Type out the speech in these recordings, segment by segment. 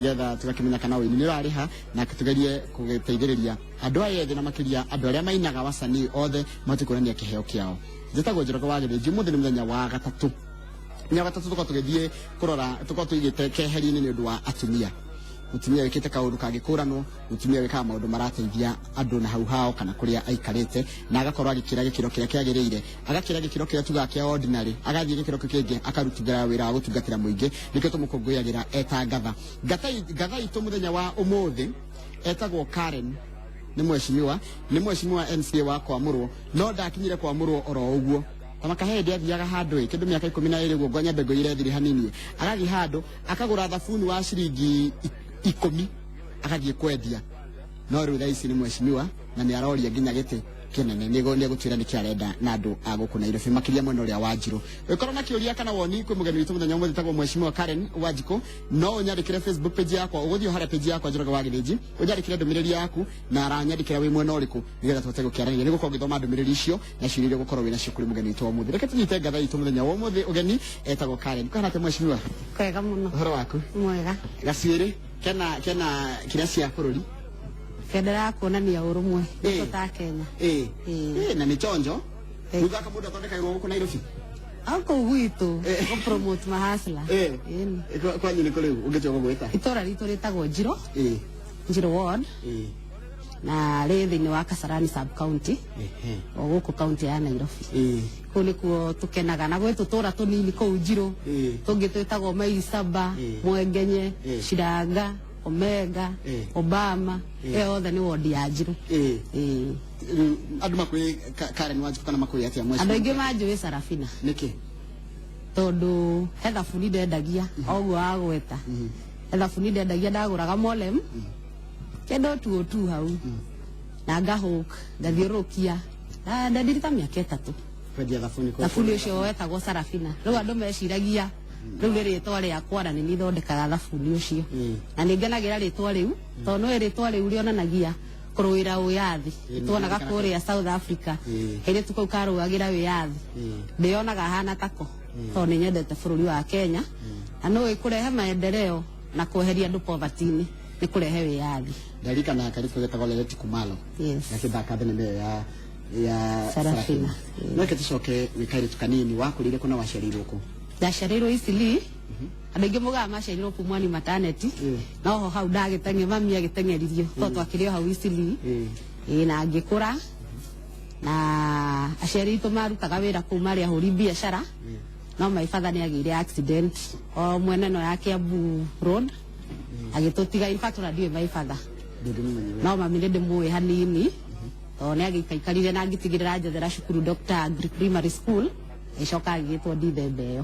Nĩgetha tũgakĩmenya kana ũini nĩ ũrarĩha na tũgerie gũgĩteithĩrĩria andũ aya ethĩ na makĩria andũ arĩa mainaga wasanii othe mahote kuonania kĩheo kĩao. Njĩtagwo Njoroge wa Gĩthĩnji. Ũmũthĩ nĩ mũthenya wa gatatũ. Mũthenya wa gatatũ tũkorwo tũgĩthiĩ kũrora, tũkorwo tũigĩte keheri-inĩ nĩ ũndũ wa atumia. Mũtumia wĩkĩte kaũndũ kangĩkũranwo, mũtumia wĩkaga maũndũ marateithia andũ na hau hao kana kũrĩa aikarĩte na agakorwo agĩkĩra gĩkĩro kĩrĩa kĩagĩrĩire, agakĩra gĩkĩro kĩrĩa tugaga kĩa ordinary, agathiĩ gĩkĩro kĩu kĩngĩ akarutithia wĩra wa gũtungatĩra mũingĩ. Nĩkĩo tũmũkũngũyagĩra eta ngatha. Ngatha itũ mũthenya wa ũmũthĩ etagwo Karen, nĩ mheshimiwa, nĩ mheshimiwa MCA wa Kwamũrwo, no ndakinyire Kwamũrwo oro ũguo. Tamaka he hĩndĩ athiaga handũ ĩ, kĩndũ mĩaka 12 ũguo, ngwanyambe ngũiyĩre thiri hanini, agathiĩ handũ akagũra thabuni wa ciringi 10 agathiĩ kwendia. No rĩu thaa ici nĩ mheshimiwa na nĩ aroria nginya gĩtĩ kĩnene, nĩ egũtwĩra nĩkĩ arenda na andũ a gũkũ Nairobi makĩria mwena ũrĩa wa Njirũ. Ũngĩkorwo na kĩũria kana woni kwĩ mũgeni witũ mũthenya ũmũthĩ tagwo mheshimiwa Karen Wanjikũ, no ũnyandĩkĩre Facebook page yakwa, ũgũthiĩ o harĩa page yakwa Njoroge wa Gĩthĩnji, ũnyandĩkĩre ndũmĩrĩri yaku na aranyandĩkĩra wĩ mwena ũrĩkũ nĩgetha tũhote gũkĩaranĩria. Nĩ gũkorwo ngĩthoma ndũmĩrĩri icio na ciũria iria ũgũkorwo wĩ nacio kũrĩ mũgeni witũ wa ũmũthĩ. Reke tũnyite ngatha itũ mũthenya wa ũmũthĩ ũgeni etagwo Karen. Kũhana atĩa mheshimiwa? Kwega mũno. Ũhoro waku? Mwega. Gacuĩrĩ kena kĩrĩa cia bũrũri? Bendera ya kuonania ũrũmwe nĩtũ ta Kenya. Na nĩ chonjo. Mũthaka mũndũ athondekagĩrwo gũkũ Nairobi? Au kũu gwitũ gũ promote mahasla. Ĩni. Kwanyu nĩ kũ rĩu ũngĩtua gũgwĩta? Itũra ritũ rĩtagwo Njirũ. Njirũ ward. Na rĩ thĩinĩ wa Kasarani sub county. O gũkũ county ya Nairobi. Kũu nĩkuo tũkenaga na gwĩ tũtũra tũnini kũu Njirũ. Tũngĩ twĩtagwo Maili Saba, Mwengenye, Shiranga, Omega, Obama, ĩyo yothe nĩ ward ya Njirũ. Rĩu andũ makwĩ Karen Wanjikũ kana makwĩ atĩa mheshimiwa? Andũ aingĩ manjũĩ Sarafina. Nĩkĩ? Tondũ he thabuni ndendagia, o ũguo wagweta. He thabuni ndendagia, ndagũraga Molem, kĩndũ tu tu hau. Na ngahũk, ngathiũrũrũkia. Ndendirie ta mĩaka 3. Kwendia thabuni kũ? Thabuni ũcio wetagwo Sarafina. Rĩu andũ meciragia rĩu nĩ rĩtwa rĩakwa na nĩ niĩ thondekaga thabuni ũcio. Na nĩ ngenagĩra rĩtwa rĩu, tondũ nĩũĩ rĩtwa rĩu rĩonanagia kũrũĩra wĩyathi. Tuonaga kũrĩa South Africa, kairĩtu kau karũagĩra wĩyathi. Ndĩyonaga hana tako, tondũ nĩ nyendete bũrũri wa Kenya. Na nĩũĩ kũrehe maendeleo na kweheria andũ poverty-inĩ nĩ kũrehe wĩyathi. Ndarikana kairĩtu getagwo Leleti Kumalo. Gakĩthaka thenema ĩyo ya Sarafina. Sarafina. No reke tũcoke wĩ kairĩtu kanini, wakũrĩire kũ na waciarĩirwo kũ? Ndaciarĩirwo Eastleigh. Andũ aingĩ mugaga maciarirwo kuu Mwani maternity. No ho hau ndagĩteng'e, mami agĩteng'eririo tondũ twakĩrĩ o hau Eastleigh. Na ngĩkũra na aciari aitũ marutaga wĩra kũu marĩ ahũri biacara. No my father nĩ agĩire accident o mwena ĩno ya Kiambu Road. Agĩtũtiga, in fact ona ndiũĩ my father. No mami nĩ ndĩmũĩ hanini. Tondũ nĩ agĩikaikarire na ngĩtigĩrĩra njethera cukuru Dr. Agri Primary School. Agĩcoka agĩgĩtwo Ndithemba ĩyo.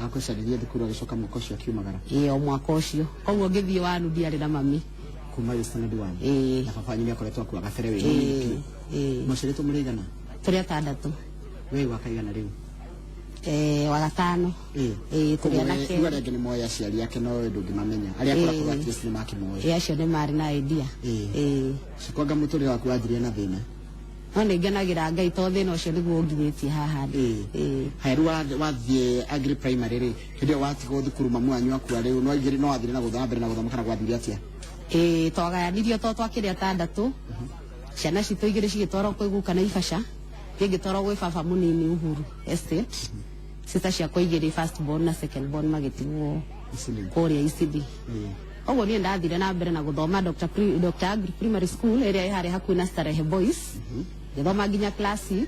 Akũcaririe thukuru agĩcoka mwaka ũcio akiumagara. Ĩĩ, o mwaka ũcio. Koguo ngĩthiĩ wanu ndiarĩ na mami. Kuma wĩ standard 1. Na baba wanyu nĩ akoretwo akua gabere wĩ mũnini biũ. Mũciarĩtwo mũrĩ aigana? Tũrĩ atandatũ. We wa kaigana rĩu? Wa gatano. Tũrĩ Koguo anake. rĩu arĩa angĩ nĩ moĩ aciari ake no we ndũngĩmamenya. Arĩa akũrakũrũ at least nĩ makĩmoĩ. Acio nĩ marĩ na idea. Cikwanga mũtũrĩre waku wanjirie na thĩna. No nĩ ngenagĩra Ngai tondũ thĩna ũcio nĩguo ũnginyĩtie haha ndĩ. Haya, rĩu wathiĩ Agri Primary rĩ, hĩndĩ ĩyo watigwo thukuru mamu wanyu akua rĩu, no waingĩrire, no wathire na gũthoma mbere na gũthoma kana gwathire atĩa? Twagayanirio tondũ twakĩrĩ atandatũ. Ciana citũ igĩrĩ cigĩtwarwo kwĩ guka na Naivasha, niĩ ngĩtwarwo gwĩ baba mũnini Uhuru Estate. Sister ciakwa igĩrĩ first born na second born magĩtigwo Eastleigh. kũrĩa Eastleigh. Koguo niĩ ndathire na mbere na gũthoma Dr. Dr. Agri Primary School ĩrĩa ĩ harĩa hakuhĩ na Starehe Boys. Ngĩthoma nginya class 6.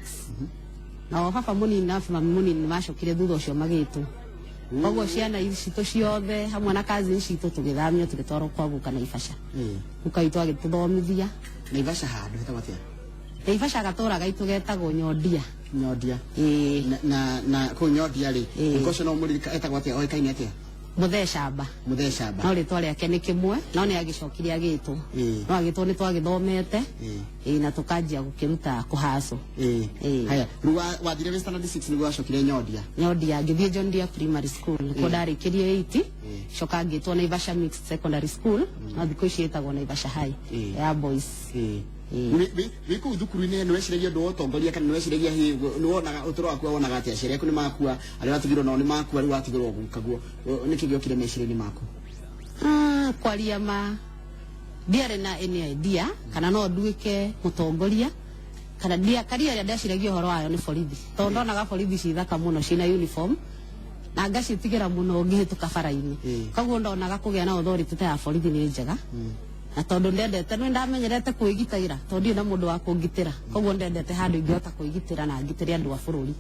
Nao baba mũnini na mami mũnini nĩ macokire thutha ũcio magĩtwo. Koguo ciana citũ ciothe hamwe na cousin citũ tũgĩthamio tũgĩtwarwo kwa guka Naivasha. Guka witũ agĩtũthomithia. Naivasha handũ hetagwo atĩa? Naivasha gatũra gaitũ getagwo Nyondia. Nyondia. Na kũu Nyondia rĩ, guka ũcio no mũririka etagwo atĩa, oĩkaine atĩa? Mũthee Shamba. Mũthee Shamba. No rĩtwa rĩake nĩ kĩmwe, no nĩ agĩcokire agĩtwo. No agĩtwo nĩ twagĩthomete. Na tũkanjia gũkĩruta kũhacwo. Haya, rĩu wathire wĩ standard 6 nĩguo wacokire Nyondia. Nyondia, ngĩthiĩ Nyondia Primary School, nĩkuo ndarĩkĩrie 8. Coka ngĩtwo Naivasha Mixed Secondary School, no thikũ ici ĩtagwo Naivasha High ya boys. Wĩ kũu thukuru-inĩ nĩ weciragia ũndũ wa ũtongoria kana nĩ weciragia hihi nĩ wonaga ũtũũro waku wonaga atĩa? Aciari aku nĩ makua, arĩa watigirwo nao nĩ makua, rĩu watigirwo guka guo. Nĩkĩ gĩokire meciria-inĩ maku? Kwaria ma, ndiarĩ na any idea kana no nduĩke mũtongoria kana ndia career ĩrĩa ndeciragia ũhoro wayo nĩ borithi, tondũ ndonaga borithi ci thaka mũno ciĩna uniform na ngaciĩtigĩra mũno ngĩhĩtũka bara-inĩ. Koguo ndonaga kũgĩa na authority ta ya borithi nĩ njega, na tondũ ndendete nĩ ndamenyerete kwĩgitĩra, tondũ ndirĩ na mũndũ wa kũngitĩra, koguo ndendete handũ ingĩhota kwĩgitĩra na ngitĩre andũ a bũrũri.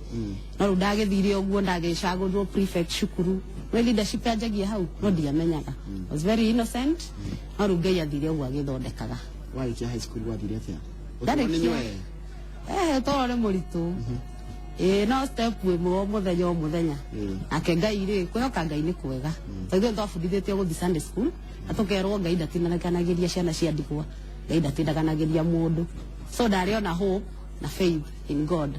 No rĩu ndagĩthire ũguo, ndagĩcagũrirwo prefect cukuru. Nĩ leadership yanjagia hau, no ndiamenyaga. I was very innocent, no rĩu Ngai athire ũguo agĩthondekaga. Warĩkia high school gwathire atĩa? Ndarĩkia- Ũtũũro nĩ nywee? Ũtũũro nĩ mũritũ. Ĩĩ, no step ĩmwe o mũthenya o mũthenya. Nake Ngai rĩ, kwĩhoka Ngai nĩ kwega, tondũ ithuĩ twabundithĩtio gũthiĩ Sunday school na tũkerwo Ngai ndatindanagĩria ciana cia ndigwa, Ngai ndatindaganagĩria mũndũ. So ndarĩ ona hope na faith in God.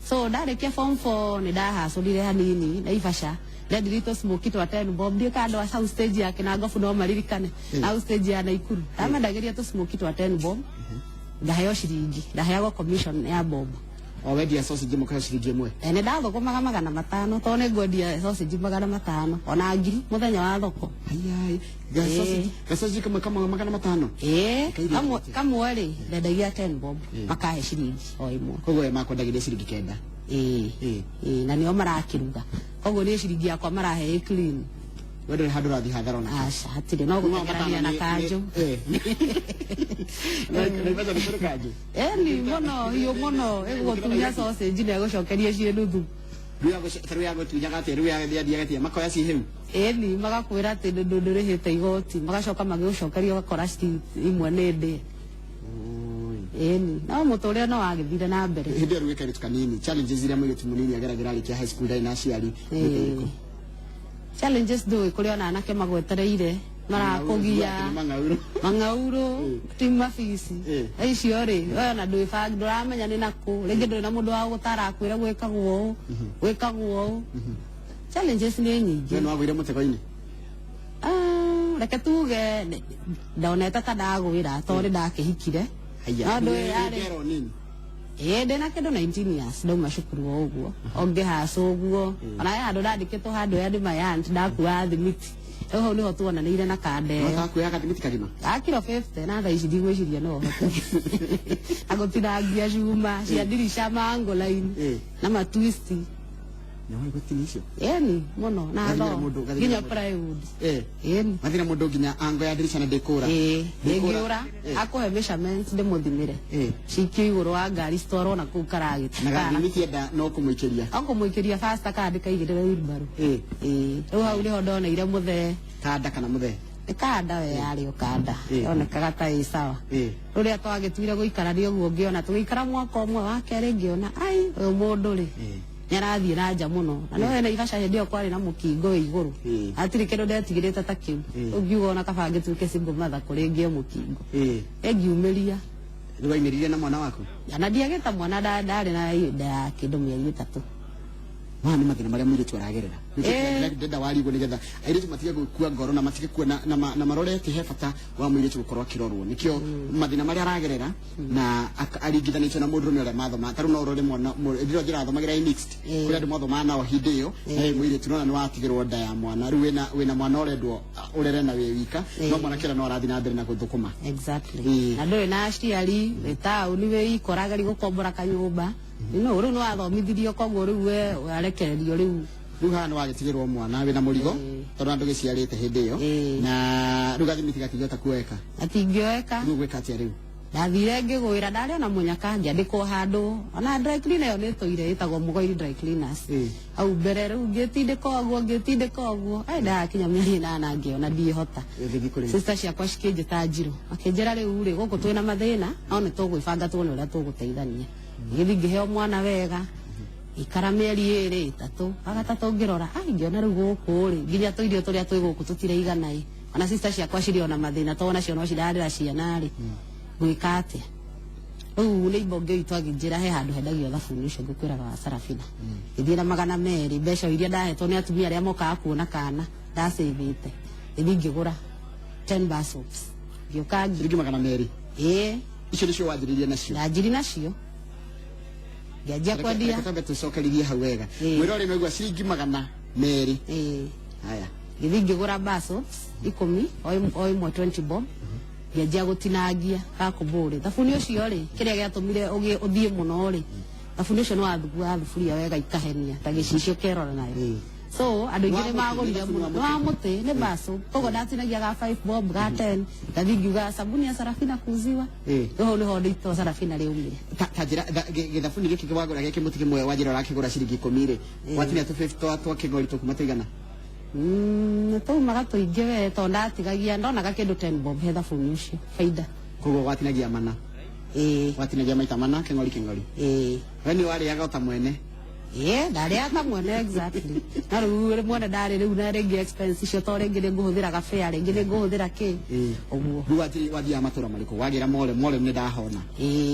So ndarĩkia form 4, nĩ ndahacũrire hanini Naivasha, ndendirie smoky twa 10 bob. Ndiĩ kana andũ a hau stage ya Kinangofu no maririkane hau stage ya Naikuru ndamendagĩria tũ smoky twa 10 bob, ngaheo ciringi, ndaheagwo commission ya bob. O wendia sausage mũkahe ciringi ĩmwe? Nĩ ndathũkũmaga 500, tondũ nĩ ngwendia sausage 500 ona 1000 mũthenya wa thoko. Ayai, gasausage gasausage kamwe kamwe 500? Ĩĩ. Kairĩa atĩa? Kamwe rĩ, ndendagia 10 bob, makahe ciringi o ĩmwe. Koguo we makwendagĩria ciringi 9? Ĩĩ. Ĩĩ, na nĩo marakĩruga, koguo niĩ ciringi yakwa marahe ĩ clean. We ndũrĩ handũ ũrathiĩ hathara ona? Aca, hatirĩ, no gũteng'erania na kanjũ. Naivasha nĩ kũrĩ kanjũ? Ĩni mũno, hiũ mũno, ĩgũgũtunya sausage na ĩgũcokeria ciĩ nuthu. Rĩu ya gũtunyaga atĩa? Rĩu yathiaga atĩa? Makoya ciĩ hĩu? Ĩni, magakwĩra atĩ ndũrĩhĩte igoti, magacoka magĩgũcokeria ũgakora imwe nĩ ndĩe. Ĩni, no mũtũrĩre no wagĩthire na mbere. Hĩndĩ ĩyo rĩu wĩ kairĩtu kanini, challenges iria mũirĩtu mũnini ageragĩra arĩkia high school ndarĩ na aciari nĩ ta irĩkũ? Challenges ndũĩ kũrĩ ona anake magwetereire marakũgia. Mang'aurũ. Mang'aurũ ti mabici. Icio rĩ, we ona ndwĩbangi, ndũramenya nĩ nakũ, rĩngĩ ndũrĩ na mũndũ wa gũtara akwĩra gwĩkagwo ũũ, gwĩkagwo ũũ. Challenges nĩ nyingĩ. We nĩ wagũire mũtego-inĩ? Ah, reke tuge ndonete ta ndagwĩra, tondũ nĩ ndakĩhikire. Haya. No ndũĩ yarĩ Ngero nini? Ĩĩ, ndĩna kĩndũ 19 years ndauma cukuru o ũguo, o ngĩhaca ũguo, ona he handũ ndandĩkĩtwo handũ ya ndĩ my aunt, ndakuaga thimiti. Rĩu hau nĩho tuonanĩire na kanda ĩyo. Ũhotaga kuoya gathimiti kagima? Ga kiro 50, na thaa ici ndigwĩciria no hote. Na gũtinangia cuma cia ndirica mango line na matwist. Nĩ woĩ gũtinia icio? Ĩni mũno, na Gathimĩra thoo mũndũ, gathimĩra nginya mũndũ. plywood. Ĩni. Mathira mũndũ nginya ango ya ndirica na ndĩkũra? Ĩĩ. Ndĩkũra. Ndĩngĩũra. Akũhe measurements ndĩmũthimĩre, cikio igũrũ wa ngari citwarwo na kũu karagĩta. Na gathimiti enda no kũmũikĩria? Okũmũikĩria fasta, kana ndĩkaigĩrĩre wheelbarrow. Ĩĩ, rĩu hau nĩho ndoneire mũthee. Kanda kana mũthee? Nĩ kanda, we yarĩ o kanda. Yonekaga ta ĩ sawa. Rũrĩa twagĩtuire gũikarania ũguo, ngĩona tũgĩikara mwaka ũmwe, wa kerĩ, ngĩona ai ũyũ mũndũ rĩ, nĩ arathiĩ na nja mũno, na nĩwe Naivasha hĩndĩ ĩyo kwarĩ na mũkingo wĩ igũrũ. Hatirĩ kĩndũ ndetigĩrĩte ta kĩu. Ũngiuga ona kaba ngĩtuĩke single mother kũrĩ ngĩe mũkingo. Ĩngiumĩria. Rĩu waimĩrire na mwana waku? Na ndiagĩta mwana, ndarĩ na nda ya kĩndũ mĩeri 3. Maya nĩ mathĩna marĩa mũirĩtu aragerera. Ndenda warigwo nĩgetha airĩtu matige gũkua ngoro na matige kuona na marore atĩ he bata wa mũirĩtu gũkorwo akĩrorwo, nĩkĩo mathĩna marĩa aragerera na aringithanĩtio na mũndũrũme ũrĩa mathoma. Ta rĩu no ũrore mwana hĩndĩ ĩyo ndĩrathomagĩra ĩ mixed, kũrĩ andũ mathomaga nao hĩndĩ ĩyo, na wĩ mũirĩtu nona nĩ watigĩrwo nda ya mwana. Rĩu wĩna mwana ũrendwo ũrere na wĩ wika, no mwanake ũrĩa no arathiĩ na mbere na gũthũkũma. Exactly. Na ndũrĩ na aciari, wĩ taũni, wĩ ikoraga gũkombora kanyũmba no rĩu nĩ wathomithirio, koguo rĩu we warekererio rĩu. Rĩu haha nĩ wagĩtigĩrwo mwana wĩna mũrigo, tondũ andũ gĩciarĩte hĩndĩ ĩyo, na rĩu gathimiti gatingĩhota kuoeka. Gatingĩoeka. Rĩu gwĩka atĩa rĩu? Ndathire ngĩgwĩra, ndarĩ ona mũnyaka, ngĩandĩkwo handũ, ona dry cleaner ĩyo nĩtũire ĩtagwo Mũgoiri Dry Cleaners. Hau mbere rĩu ngĩtindĩka ũguo, ngĩtindĩka ũguo, ai ndakinya mĩeri 8 ngĩona ndiĩhota. Gĩthiĩ kũrĩ Sister ciakwa cikĩnjĩta njirũ, makĩnjĩra rĩu rĩ, gũkũ twĩna mathĩna, no nĩ tũgwĩbanga tuone ũrĩa tũgũteithania. Ngĩthiĩ ngĩheo mwana wega, ikara mĩeri 2 3, wagatatũ ngĩrora, ai ngĩona rĩu gũkũ rĩ, nginya tũirio tũrĩa twĩ gũkũ tũtiraigana ĩ, ona sister ciakwa cirĩ ona mathĩna, tondũ onacio no cirarĩra ciana rĩ, ngwĩka atĩa? Rĩu neighbor ũngĩ witũ akĩnjĩra he handũ hendagio thabuni ũcio ngũkwĩraga wa Sarafina. Ngĩthiĩ na 200, mbeca iria ndahetwo nĩ atumia arĩa mokaga kuona kana ndacĩvĩte, ngĩthiĩ ngĩgũra 10 bar soaps, ngĩũka Ciringi 200? Ĩĩ. Icio nĩcio wanjĩrĩirie nacio? Ndanjiri nacio, ngĩanjia kwendia. Reke twambe tũcokerithie hau wega. Mwĩrore, nĩwaigua, ciringi 200. Ĩĩ. Haya. Ngĩthiĩ ngĩgũra bar soaps 10 o ĩmwe 20 bob. Ngĩanjia gũtinangia gakũmbũrĩ. Thabuni ũcio rĩ, kĩrĩa gĩatũmire ũthiĩ mũno rĩ, thabuni ũcio nĩ wathuguaga thuburia wega ikahenia ta gĩcicio kerora nayo. So andũ aingĩ nĩ magũrire mũno. Nĩ wa mũtĩ, nĩ bar soap. Koguo ndatinagia ga 5 bob, ga 10, ngathiĩ ngiugaga sabuni ya Sarafina kuuziwa. Rĩu hau nĩho rĩtwa Sarafina rĩaumire. Ta njĩra gĩthabuni gĩkĩ wagũra gĩkĩ mũtĩ kĩmwe wanjĩra ũrakĩgũra ciringi 10 rĩ, watinia tũ 50 twa kĩng'ori tũkuma tũigana? Tũumaga tũingĩ we, tondũ ndatigagia, ndonaga kĩndũ 10 bob he thabuni ũcio, baida. Koguo watinagia mana? Watinagia maita mana kĩng'ori kĩng'ori? We nĩ warĩaga o ta mwene? Ndarĩaga ta mwene exactly. Na rĩu mwene ndarĩ rĩu na rĩngĩ expense icio to rĩngĩ nĩ ngũhũthĩra gabea, rĩngĩ nĩ ngũhũthĩra kĩ. Ũguo. Rĩu wathiaga matũra marĩkũ? Wagĩra Mole, Mole nĩ ndahona.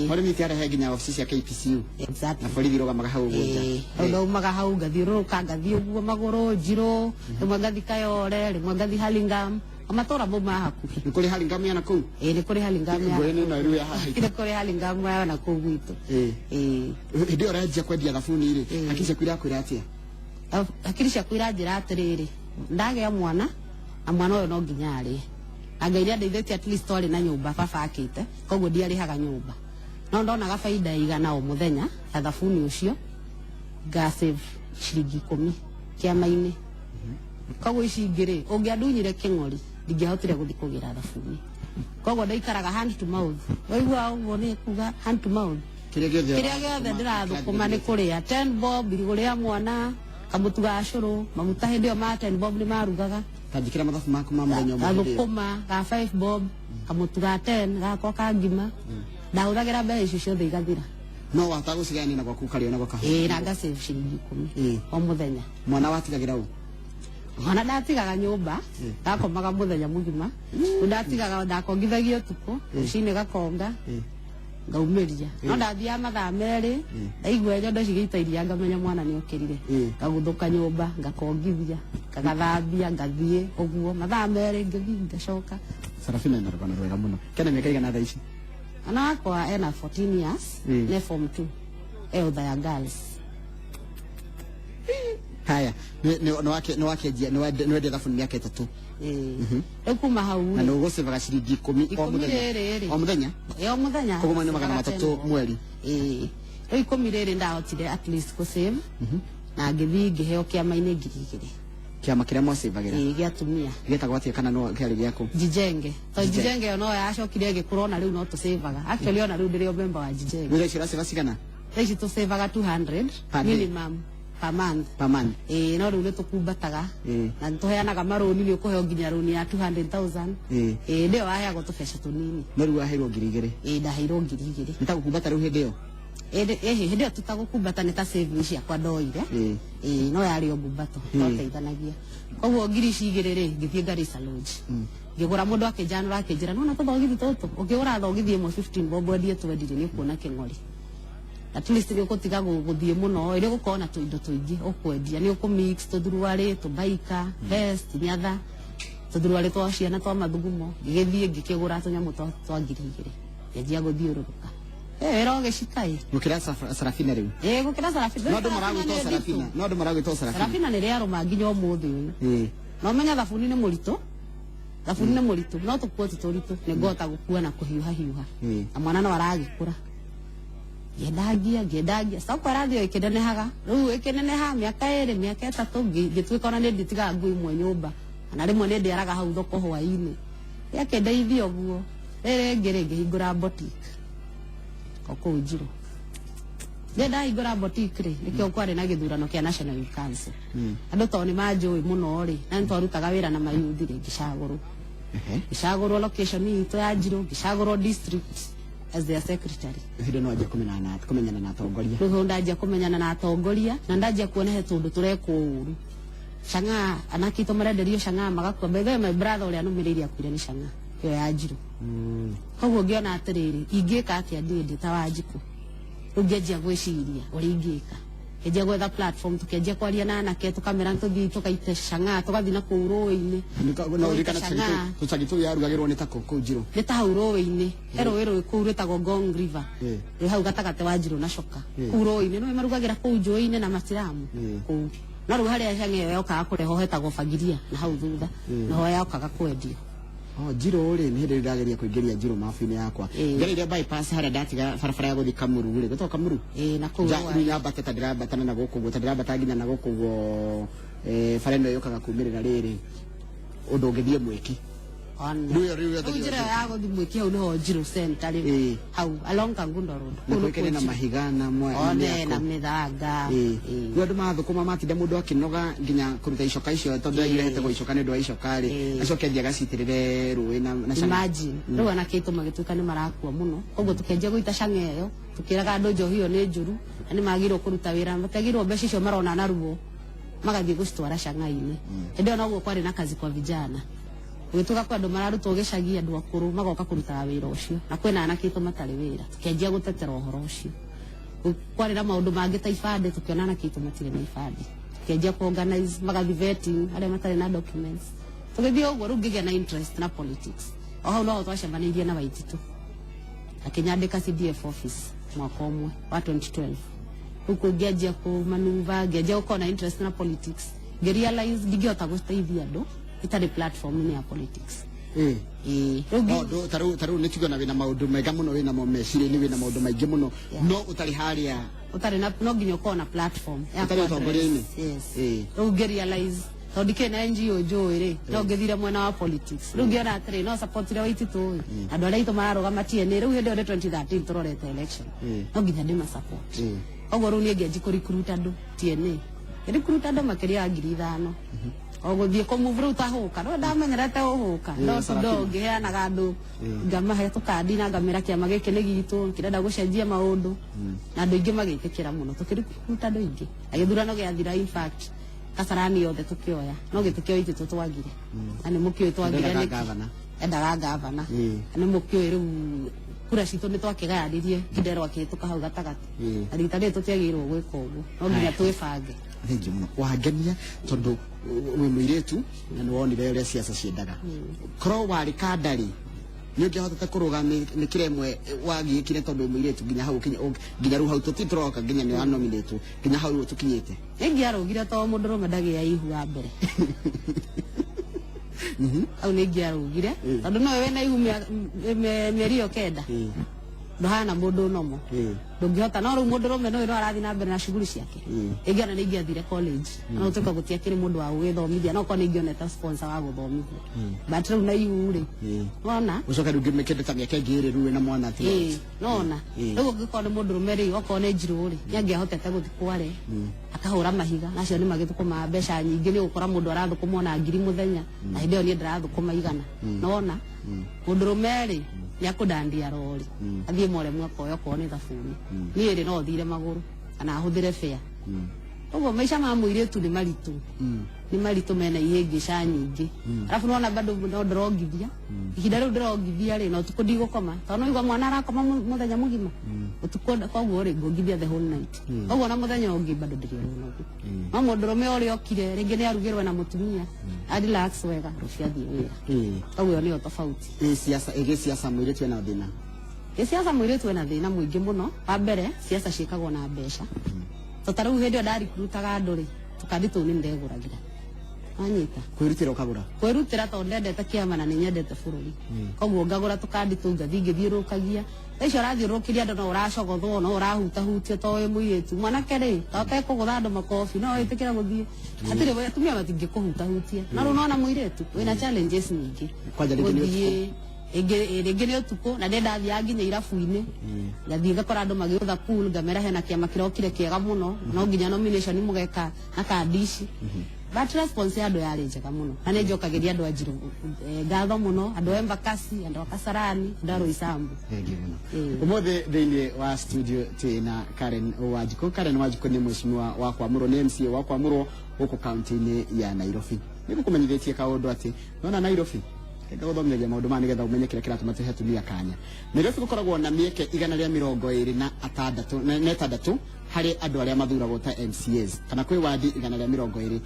Mole nĩ kĩarehe nginya obici cia KPCU. Exactly. Na borithi rũgamaga hau ũguo nja. Rĩu ndaumaga hau ngathiũrũrũka, ngathiĩ ũguo magũrũ, Njirũ, rĩmwe ngathiĩ Kayore, rĩmwe ngathiĩ Hurlingham. O matũra mau ma hakuhĩ. Nĩ kũrĩ Hurlingham ya nakũu? Nĩ kũrĩ Hurlingham ya. Ngũĩ nĩ ĩno ĩrĩa ya haha. Nĩ kũrĩ Hurlingham ya nakũu gwitũ. Hĩndĩ ĩyo ũranjia kwendia thabuni rĩ, hakiri ciaku irakwĩra atĩa? Hakiri ciaku iranjĩra atĩrĩrĩ, ndagĩa mwana, na mwana ũyũ no nginya arĩe. Na Ngai nĩandeithĩtie at least twarĩ na nyũmba baba akĩte, koguo ndiarĩhaga nyũmba. No ndonaga baida 100 o mũthenya ya thabuni ũcio, nga save ciringi 10 kĩama-inĩ. Koguo ici ingĩ rĩ, ũngĩandunyire kĩng'ori, ndingĩahotire gũthiĩ kũgĩra thabuni. Koguo ndaikaraga hand to mouth. Waigua ũguo nĩ kuga hand to mouth. Kĩrĩa gĩothe Kĩrĩa gĩothe ndĩrathũkũma nĩ kũrĩa 10 bob, irigũ rĩa mwana, kamũtu ga cũrũ, maguta hĩndĩ ĩyo ma 10 bob nĩ marugaga. Ta njĩkĩra mathabu maku ma mũthenya ũmwe hĩndĩ ĩyo. Gathũkũma ga 5 bob, kamũtu ga 10, gakwa ka ngima. Ndahũthagĩra mbeca icio ciothe igathira. No wahota gũcigayania na gwaku ũkarĩa na gwaka hau. Na nga save ciringi 10 o mũthenya. Mwana watigagĩra ũ? Mwana ndatigaga nyũmba, ndakomaga mũthenya mũgima. Rĩu ndatigaga, ndakongithagia ũtukũ, rũcinĩ gakonga, ngaumĩria. No ndathiaga mathaa 2, ndaigua nyondo cigĩita iria ngamenya mwana nĩokĩrire. Ngaguthũka nyũmba, ngakongithia, ngagathambia, ngathiĩ ũguo. Mathaa 2 ngĩthiĩ ngacoka. Sarafina ena rũgano rwega mũno. Kena mĩaka igana thaa ici? Mwana wakwa ena 14 years, nĩ form 2, e Othaya Girls. Haya, nĩ wakĩanjia, nĩ wendia thabuni mĩaka 3. Rĩu kuma hau Na rĩ. nĩ ũgũcĩvaga ciringi 10 o Ikũmi mũthenya. rĩrĩ rĩ. O mũthenya? O mũthenya. Koguo nĩ magana matatũ mweri. Rĩu 10 rĩrĩ ndahotire at least gũsave. Na ngĩthiĩ ngĩheo kĩama-inĩ ngiri igĩrĩ. Kĩama kĩrĩa mwacĩvagĩra? Gĩa atumia. Gĩtagwo atĩa kana no kĩarĩ gĩaku? Jijenge. To Jijenge. Jijenge yo no yacokire ĩgĩkũra ona rĩu no tũcĩvaga. Actually ona rĩu ndĩrĩ o member wa Jijenge. Rĩu thaa ici ũracĩva cigana? Thaa ici tũcĩvaga 200 Per day. minimum per month. Per month. No rĩu nĩtũkumbataga. Na nĩtũheanaga marũni, nĩ ũkũheo nginya rũni ya 200,000. Nĩyo waheagwo tũbeca tũnini. No rĩu waheirwo ngiri igĩrĩ. Ndaheirwo ngiri igĩrĩ. Nĩ ta gũkumbata rĩu hĩndĩ ĩyo? Hĩndĩ ĩyo tũtagũkumbata nĩ ta savings ciakwa ndoire. No yarĩ o ngumbato, twateithanagia. Koguo ngiri ici igĩrĩ rĩ, ngĩthiĩ Garissa Lodge. Ngĩgũra mũndũ akĩnjanũra akĩnjĩra, nĩwona tũthogithi tũtũ? Ũkĩgũra thogithi ĩmwe 15 bob wendie twendirĩ nĩ ũkuona kĩng'ori. At least nĩ ũgũtiga gũthiĩ mũno, nĩ ũgũkorwo na tũindo tũingĩ ũkwendia. Nĩ ũkũmix tũthuruarĩ, tũbaika, vest, nyatha, tũthuruarĩ twa ciana twa mathugumo. Ngĩgĩthiĩ ngĩkĩgũra tũnyamũ twa ngiri igĩrĩ. Ngĩanjia gũthiũrũrũka. Wĩra ũgĩcika ĩ. Gũkĩra Sarafina rĩu? Gũkĩra Sarafina. No andũ Sarafina maragwĩta nĩ Sarafina. nditũ. No andũ maragwĩta Sarafina. Sarafina nĩ rĩarũma nginya ũmũthĩ ũyũ. No ũmenye thabuni nĩ mũritũ. Thabuni nĩ mũritũ. No tũkuo ti tũritũ. Nĩ ngũhota gũkua na kũhiũha hiũha. Na mwana no aragĩkũra. Ngĩendangia, ngĩendangia. Soko ĩrathiĩ o ĩkĩnenehaga. Rĩu ĩkĩneneha mĩaka 2, mĩaka 3, ngĩtuĩka ona nĩ nditigaga nguo imwe nyũmba. Na rĩmwe nĩ ndĩaraga hau thoko hwaĩ-inĩ. Gĩakĩndeithia ũguo. Rĩrĩ rĩngĩ rĩ, ngĩhingũra boutique. O kũu Njirũ. Rĩrĩa ndahingũra boutique rĩ, nĩkĩo kwarĩ na gĩthurano kĩa National Youth Council. Andũ tondũ nĩ manjũĩ mũno rĩ, na nĩ twarutaga wĩra na mayuthi rĩ, ngĩcagũrwo. Ngĩcagũrwo location itũ ya Njirũ, ngĩcagũrwo district as their secretary. Hĩndĩ no anjia kũmenyana na atongoria. Rĩu ndanjia kũmenyana na atongoria, na ndanjia kuona he tũndũ tũrekwo ũru. Chang'aa, anake aitũ marenderio chang'aa magakua. By the way, my brother ũrĩa anũmĩrĩirie akuire nĩ chang'aa ĩyo ya Njirũ. Koguo ngĩona atĩrĩrĩ, ingĩka atĩa niĩ ndĩ ta Wanjikũ? Rĩu ngĩanjia gwĩciria ũrĩa ingĩka. Ngĩanjia gwetha platform, tũkĩanjia kwaria na anake, tũkamera tũthiĩ tũkaite chang'aa, tũgathiĩ na kũu rũĩ-inĩ. No ũririkane Tũgaita chang'aa. tũcagi tũu yarugagĩrwo nĩ tako kũu Njirũ? Nĩ ta hau rũĩ-inĩ. He rũĩ rũĩ kũu rwĩtagwo Ngong River. Rwĩ hau gatagatĩ wa Njirũ na Coka. Kũu rũĩ-inĩ, nĩwe marugagĩra kũu njũĩ-inĩ na matiramu. Kũu. No rĩu harĩa cang'a ĩyo yokaga kũrehwo hetagwo bagiria na hau thutha noho yokaga kwendio. Oh, Njirũ rĩ, nĩ hĩndĩ ndĩrageria kũingĩria Njirũ mabu-inĩ yakwa. Ngereire bypass harĩa ndatiga barabara ya gũthiĩ Kamuru rĩ, gwĩtagwo Kamuru? Ĩĩ, na kũu Rĩu nyambate ta ndĩrambatana na gũkũ ũguo, ta ndĩrambata nginya na gũkũ ũguo, bara ĩno yũkaga kumĩrĩra rĩrĩ, ũndũ ũngĩthiĩ Mwĩki. Rĩu Rĩu njĩra ĩyo ya gũthiĩ Mwĩki hau nĩho Njirũ center rĩu. Hau along Kangundo Road. Na kũĩkaine na mahiga na One na mĩthanga. Rĩu andũ mathũkũma matinda mũndũ akĩnoga nginya kũruta icoka icio tondũ airehete icoka nĩ ũndũ wa icoka rĩ, acoke athiĩ agacitĩrĩre rũĩ na cang'a. Imagine. Rĩu anake aitũ magĩtuĩka nĩ marakua mũno. Koguo tũkĩanjia gũita cang'a ĩyo, tũkĩraga andũ njohi ĩyo nĩ njũru na nĩ magĩrĩirwo kũruta wĩra, matiagĩrĩirwo mbeca icio marona na ruo magathiĩ gũcitwara cang'a-inĩ. Hĩndĩ ĩyo noguo kwarĩ na kazi kwa vijana. Gũgĩtuĩka kwĩ andũ mararutwo gĩcagi, andũ akũrũ magoka kũrutaga wĩra ũcio, na kwĩna anake aitũ matarĩ wĩra. Tũkĩanjia gũtetera ũhoro ũcio. Kwarĩ na maũndũ mangĩ ta ibandĩ, tũkĩona anake aitũ matirĩ na ibandĩ. Tũkĩanjia ku organize magathiĩ vetting arĩa matarĩ na documents. Tũgĩthiĩ ũguo rĩu ngĩgĩa na interest na politics. O hau noho twacemanĩirie na Waititũ. Akĩnyandĩka CDF office mwaka ũmwe wa 2012. Rĩu kũu ngĩanjia kũmanuva, ngĩanjia gũkorwo na interest na politics. Ngĩrealize ndingĩhota gũteithia andũ itarĩ platform-inĩ ya politics. Ĩĩ. Rĩu Ta rĩu nĩ tuge wĩna maũndũ mega mũno, wĩna mo meciria-inĩ, wĩna maũndũ maingĩ mũno, no ũtarĩ harĩa, ũtarĩ na, no nginya ũkorwo na platform ya ũtarĩ ũtongoria-inĩ. Yes. Rĩu ngĩrealize tondũ ndikĩrĩ na NGO njũĩ rĩ, no ngĩthire mwena wa politics. Rĩu ngĩona atĩrĩ, no supportire Waititũ ĩ, andũ arĩa aitũ mararũgama TNA rĩu hĩndĩ ĩyo nĩ 2013 tũrorete election, no nginya ndĩma support. Koguo rĩu niĩ ngĩanjia kũ-recruit andũ TNA. Ngĩ-recruit andũ makĩria ya 5,000. O gũthiĩ kũ-move rĩu ta hũka, no ndamenyerete ũhũka. No Sarafina. Ngĩheanaga andũ, ngamahe tũkandi na ngamera kĩama gĩkĩ nĩ gitũ, kĩrenda gũcenjia maũndũ. Na andũ aingĩ magĩtĩkĩra mũno, tũkĩ-recruit andũ aingĩ. Na gĩthurano gĩathira, in fact, Kasarani yothe tũkĩoya, no gĩtĩ kĩa Waititũ twagire. Na nĩ mũkĩũĩ twagire Endaga nĩkĩ. gavana. Endaga gavana. Na nĩ mũkĩũĩ rĩu kura citũ nĩ twakĩgayanirie, Kidero akĩhĩtũka hau gatagatĩ. Na rita rĩrĩ tũtiagĩrĩirwo gwĩka ũguo, no nginya twĩbange. Thengiũ mũno, wangenia tondũ wĩ mũirĩtu na nĩ wonire ũrĩa ciaca ciendaga. Korwo warĩ kanda rĩ, nĩ ũngĩahotete kũrũga mĩkĩra ĩmwe wagiĩkire tondũ wĩ mũirĩtu nginya hau nginya rĩu hau tũroka nginya nĩ wanominĩtwo nginya hau rĩu tũkinyĩte? Nĩingĩarũgire tondũ mũndũrũme ndagĩa ihu wa mbere. Hau nĩingĩarũgire tondũ no wĩna ihu mĩeri ĩyo 9, ndũhana mũndũ nomo, ndũngĩhota. No rĩu mũndũrũme no no arathiĩ na mbere na shughuli ciake. Ĩngĩona nĩ ingĩathire college, no gũtuĩka gũtiakĩrĩ mũndũ wa gũgĩthomithia, no korwo nĩ ingĩonete sponsor wa gũthomithia, but rĩu na ihu rĩ, wona. Ũcoke rĩu kĩndũ ta mĩaka ĩngĩ ĩrĩ rĩu wĩna mwana ti? Ĩĩ, nona rĩu ũngĩkorwo nĩ mũndũrũme rĩ, okorwo nĩ Njirũ rĩ, nĩ angĩahotete gũthiĩ kware akahũra mahiga, na acio nĩ magĩthũkũmaga mbeca nyingĩ. Nĩ ũgũkora mũndũ arathũkũma ona 1,000 mũthenya, na hĩndĩ ĩyo niĩ ndĩrathũkũma 100. Nona mũndũrũme rĩ, nĩ akũndandia rori athiĩ moremu akoya okorwo nĩ thabuni. Niĩ rĩ, no thire magũrũ kana ahũthĩre fare. Ũguo maica ma mũirĩtu nĩ maritũ, nĩ maritũ, mena ihĩngĩca nyingĩ. Arabu nona bado no ndĩrongithia, ihinda rĩu ndĩrongithia rĩ, na ũtukũ ndigũkoma tondũ no igua mwana arakoma mũthenya mũgima ũtukũ. Koguo rĩ, ngongithia the whole night. Koguo na mũthenya ũngĩ bado ndĩrĩ o mũnogu. No mũndũrũme ũrĩa okire rĩngĩ nĩ arugĩrwo na mũtumia, a relax wega, rũciũ athiĩ wĩra. Koguo ĩyo nĩyo tofauti. Ĩ siasa, ĩgĩ siasa mũirĩtu ena thĩna? Ĩ siasa mũirĩtu ena thĩna mũingĩ mũno. Wa mbere, siasa ciĩkagwo na mbeca. To ta rĩu hĩndĩ ĩyo ndaricruitaga andũ rĩ, tũkandi tũu nĩ ndegũragĩra, wanyita? Kwĩrutĩra ũkagũra? Kwĩrutĩra tondũ ndendete kĩama na nĩ nyendete bũrũri. Koguo ngagũra tũkandi tũu, ngathiĩ ngĩthiũrũrũkagia. Thaa icio ũrathiũrũrũkĩria andũ, no ũracogothwo, no ũrahutahutio to wĩ mũirĩtu. Mwanake rĩ, to ũtekũgũtha andũ makobi, no wĩtĩkĩra gũthiĩ hatirĩ atumia matingĩkũhutahutia. No rĩu nona mũirĩtu wĩna challenges nyingĩ. Kwanja rĩngĩ nĩ Gũthiĩ ĩngĩ rĩngĩ nĩ ũtukũ, na nĩ ndathiaga nginya irabu-inĩ, ngathiĩ ngakora andũ magĩũtha pool, ngamera hena kĩama kĩrokire kĩega mũno, no nginya nomination mũgeka na kandi ici. But response ya andũ yarĩ njega mũno, na nĩ njokagĩria andũ a Njirũ ngatho mũno, andũ a Embakasi, andũ a Kasarani, andũ a Roysambu. Thengiũ mũno. Ũmũthĩ thĩinĩ wa studio twĩna Karen Wanjikũ. Karen Wanjikũ nĩ mheshimiwa wa Kwamũrwo, nĩ MCA wa Kwamũrwo gũkũ kaunti-inĩ ya Nairobi. Nĩ ngũkũmenyithĩtie kaũndũ atĩ nona Nairobi ngagũthomithagia maũndũ maya nĩgetha ũmenye kĩrĩa kĩratũma tũhe atumia kanya. Nairobi gũkoragwo na mĩeke 126 na 6 harĩ andũ arĩa mathuragwo ta MCAs, kana kwĩ wadi 126,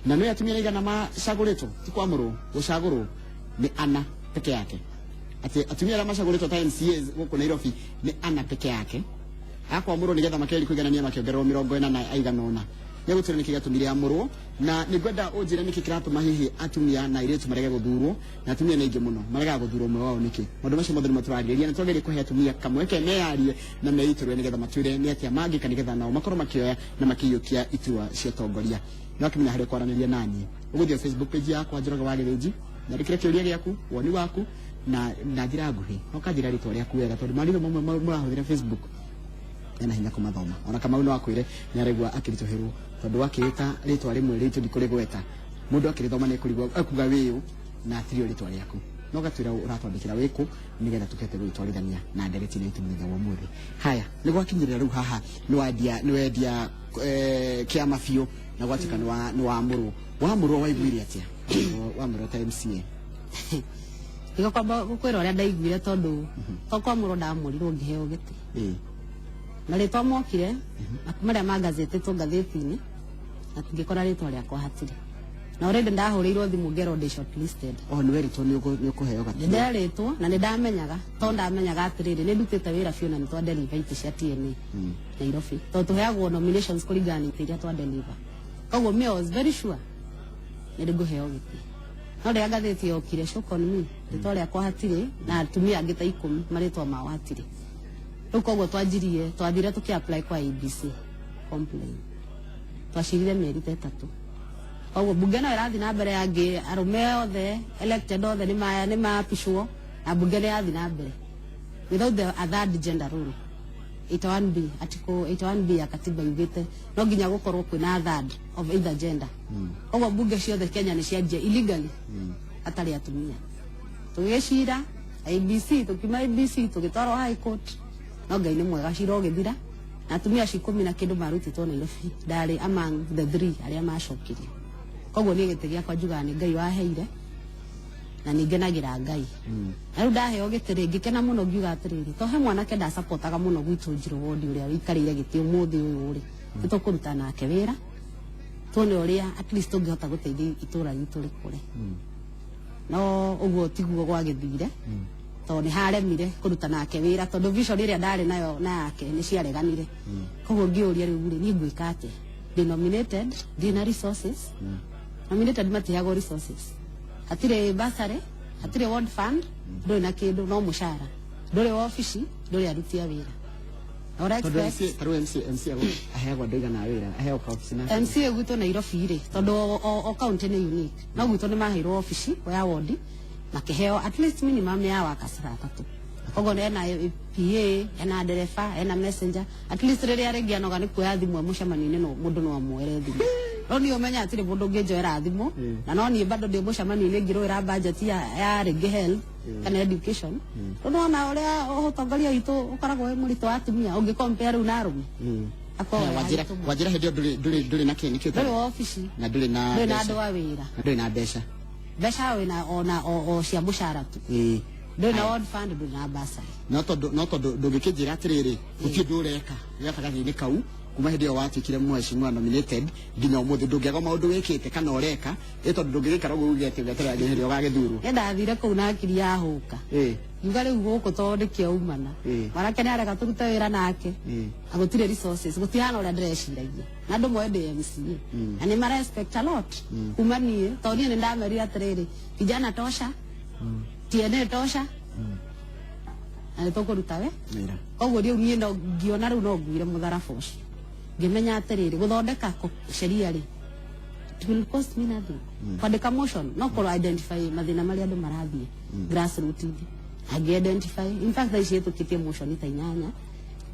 na nĩ atumia 100 macagũrĩtwo, ti kwamũrwo, gũcagũrwo nĩ ana peke yake. Atĩ atumia arĩa macagũrĩtwo ta MCAs gũkũ Nairobi nĩ ana peke yake, akwamũrwo nĩgetha makeri kũiganania makĩongererwo 40 na aigana ũna. Nĩ egũtwĩra nĩkĩ gĩatũmire amũrwo, na nĩ ngwenda ũnjĩre nĩkĩ kĩratũma hihi atumia na airĩtu marege gũthurwo, na atumia nĩ aingĩ mũno maregaga gũthurwo ũmwe wao nĩkĩ. Maũndũ macio mothe nĩmo tũrarĩrĩria, na twagĩrĩire kũhe atumia kamweke meyarie na meitũrũre nĩgetha matwĩre nĩ atĩa mangĩka nĩgetha nao makorwo makĩoya na makĩiyũkia itua cia ũtongoria. No akĩmenya harĩa kwaranĩria naniĩ, ũgũthiĩ Facebook page yakwa Njoroge wa Gĩthĩnji, nyandĩkĩre kĩũria gĩaku, woni waku na njĩra nguhĩ, no kanjĩra rĩtwa rĩaku wega, tondũ marĩtwa mamwe mũrahũthĩra Facebook ena hinya kũmathoma. Ona Kamau no akwĩre nĩ araigua akĩritũhĩrwo, tondũ wakĩĩta rĩtwa rĩmwe rĩitũ ndikũrĩgweta, mũndũ akĩrĩthoma nĩ ekũrigwo ekuga wĩyũ na atirio rĩtwa rĩaku. No gatwĩra ũratwandĩkĩra wĩkũ nĩgetha tũkete gũgĩtwarithania na ndereti ĩno itũ mũthenya wa ũmũthĩ. Haya, nĩ gwakinyĩrĩra rĩu haha nĩ wendia kĩama biũ, na gwatuĩka nĩ wamũrwo. Wamũrwo waiguire atĩa? Wamũrwo ta MCA. Nĩgo kwamba gũkwĩra ũrĩa ndaiguire, tondũ to kwamũrwo ndamũrirwo ngĩheo gĩtĩ. Marĩtwa mokire marĩa mangazetĩtwo ngathĩti-inĩ, na ngĩkora rĩtwa rĩakwa hatirĩ, na already ndahũrĩirwo thimũ ngerwo ndĩ shortlisted. Oh, nĩ werĩtwo nĩ ũkũheo gatĩ? Nĩ nderĩtwo na nĩ ndamenyaga, tondũ ndamenyaga atĩrĩrĩ, nĩ ndutĩte wĩra biũ na nĩ twadeliver itĩ cia TNA Nairobi, tondũ tũheagwo nominations kũringana na itĩ iria twadeliver. Koguo me I was very sure nĩ ngũheo gĩtĩ, no rĩrĩa ngathĩti yokire, shock on me, rĩtwa rĩakwa hatirĩ, na atumia angĩ ta 10 marĩtwa mao hatirĩ. Rĩu koguo twanjirie, twathire tũkĩ apply kwa ABC complain, twacirire mĩeri ta 3. Koguo bunge no ĩrathiĩ na mbere, angĩ arũme othe elected othe nĩ maapishwo, na bunge nĩ yathiĩ na mbere without the a third gender rule. 81B, article 81B ya katiba yugĩte no nginya gũkorwo kwĩna a third of either gender. Koguo bunge ciothe Kenya nĩ cianjia illegally hatarĩ atumia. Tũgĩcira ABC, tũkiuma ABC tũgĩtwarwo High Court, no Ngai nĩ mwega, cira ũgĩthira na atumia acio 10 na kĩndũ marutĩtwo Nairobi, ndarĩ among the three arĩa macokirio. Koguo niĩ gĩtĩ gĩakwa njugaga nĩ Ngai waheire, na nĩ ngenagĩra Ngai. Na rĩu ndaheo gĩtĩ rĩ, ngĩkena mũno, ngiuga atĩrĩrĩ, to he mwanake ndacapotaga mũno gwitũ Njirũ wodi, ũrĩa wĩikarĩire gĩtĩ ũmũthĩ ũyũ rĩ, nĩ tũkũruta nake wĩra tuone ũrĩa at least tũngĩhota gũteithia itũra ritũ rĩkũre. No ũguo tiguo gwagĩthire, tondũ nĩ haremire kũruta nake wĩra, tondũ vision ĩrĩa ndarĩ nayo na yake nĩ ciareganire. Koguo ngĩũria, rĩu rĩ, niĩ ngwĩka atĩa? Ndĩ nominated, ndĩ na resources. Nominated matiheagwo resources, hatirĩ bursary, hatirĩ ward fund, ndũrĩ na kĩndũ, no mũcara, ndũrĩ wabici, ndũrĩ aruti a wĩra. Na ũra Tondũ expect MC, tarĩu MC aheagwo andũ aigana a wĩra, aheagwo kaobici na MCA gwitũ Nairobi rĩ, tondũ o county nĩ unique, no gwitũ nĩ maheirwo obici ya wodi, makĩheo at least minimum ya workers atatũ. Koguo ena PA, ena ndereba, ena messenger, at least rĩrĩa rĩngĩ anoga nĩ kuoya thimũ e mũcemanio-inĩ, no mũndũ no amuoere thimũ. No niĩ ũmenya hatirĩ mũndũ ũngĩnjoera thimũ, na no niĩ bado ndĩ mũcemanio-inĩ ngĩrũĩra budget ya rĩngĩ health kana education. Rĩu nĩwona ũrĩa ũtongoria witũ ũkoragwo wĩ mũritũ wa atumia ũngĩ compare rĩu na arũme. Akoragwo Haya, wĩ wanjĩra haritũ mũno. Wanjĩra hĩndĩ ĩyo ndũrĩ na kĩ nĩkĩo? Ndũrĩ wabici. Na ndũrĩ na ndũrĩ na mbeca. andũ a wĩra. Na ndũrĩ na mbeca. Mbeca wĩna ona o cia mũcara tu. Ndũrĩ na ward fund, ndũrĩ na bursary. No tondũ ndũngĩkĩnjĩra atĩrĩrĩ, gũtirĩ ũndũ ũreka gatagatĩ-inĩ kau kuma hĩndĩ ĩyo watuĩkire mheshimiwa nominated nginya ũmũthĩ, ndũngĩaga maũndũ wĩkĩte kana ũreka, ĩ tondũ ndũngĩgĩikara ũguo uge atĩ ũgeterera nginya hĩndĩ ĩyo ũgagĩthurwo. Nĩ ndathire kũu na akiri yahũka, ngiuga rĩu gũkũ tondũ nĩkĩo umana, mwanake nĩ arega tũrute wĩra nake, na gũtirĩ resources, gũtihana ũrĩa ndĩreciragia, na andũ moĩ ndĩ MCA na nĩ mara expect a lot kuma niĩ, tondũ niĩ nĩ ndamerire atĩrĩrĩ, vijana tosha, TNA tosha, na nĩ tũkũruta we wĩra. Koguo rĩu niĩ no ngiona rĩu no nguire mũtharaba ũcio, ngĩmenya atĩrĩrĩ, gũthondeka sheria rĩ, it will cost me nothing. Kwandĩka motion no kũrwo identify mathĩna marĩa andũ marathiĩ grassroots-inĩ, angĩ identify. In fact, thaa ici ĩtũkĩtie motion ta 8.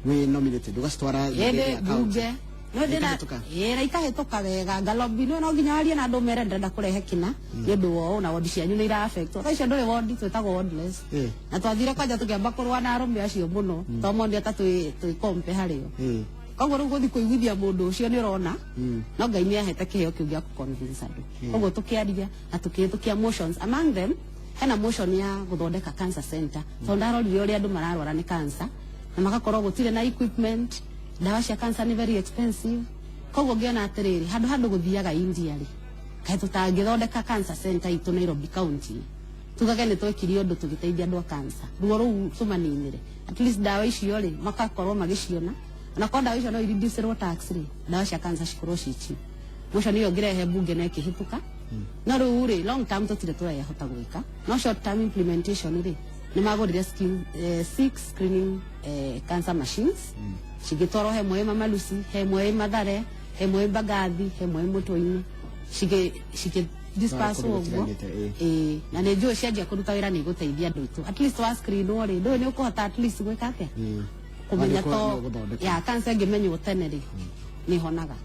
Wĩ nominated ũgacitwara Ĩndĩ bunge no ndĩna Ikahĩtũka? Ĩ, na ikahĩtũka wega, ngalobby. No nginya warie na andũ mere ndĩrenda kũrehe kĩna nĩ ũndũ wa ũũ, na wodi cianyu nĩ ira affect. Thaa icio ndũrĩ wodi, twĩtagwo wardless. Na twathire kwanja tũkĩamba kũrũa na arũme acio mũno, tondũ monire ta twĩ kompe harĩo. Koguo rĩu gũthiĩ kũiguithia mũndũ ũcio, nĩ ũrona, no Ngai nĩ ahete kĩheo kĩu gĩa kũ-convince andũ. Koguo tũkĩaria na tũkĩhĩtũkia motions. Among them hena motion ya gũthondeka cancer center, tondũ ndarorire ũrĩa andũ mararwara nĩ cancer na magakorwo gũtirĩ na equipment. Ndawa cia cancer nĩ very expensive. Koguo ngĩona atĩrĩrĩ, handũ gũthiaga India rĩ, kaĩ tũtangĩthondeka cancer center itũ Nairobi County, tugage nĩ twekire ũndũ tũgĩteithia andũ a cancer, ruo rũu tũmaninĩre, at least ndawa icio rĩ, makakorwo magĩciona. Ona korwo ndawa icio no ireducerwo tax rĩ, ndawa cia cancer cikorwo ci cheap. Motion ĩyo ngĩrehe bunge na ĩkĩhĩtũka. No rĩu rĩ, long term tũtirĩ tũrayahota gwĩka, no short term implementation rĩ, nĩ magũrire six screening cancer machines, cigĩtwarwo he mwe Mama Lucy, he mwe Mathare, he mwe Mbagathi, he mwe Mũtũinĩ, cigĩ disperse kũndũ ũguo. gũtiganĩte, ĩĩ. Ĩĩ, na nĩ njũĩ cianjia kũruta wĩra nĩ igũteithia andũ aitũ. At least wa screen rĩ, ndũĩ nĩ ũkũhota at least gwĩka atĩa, kũmenya. Nĩ To gũthondeka. ya cancer ĩngĩmenywo tene rĩ, nĩ honaga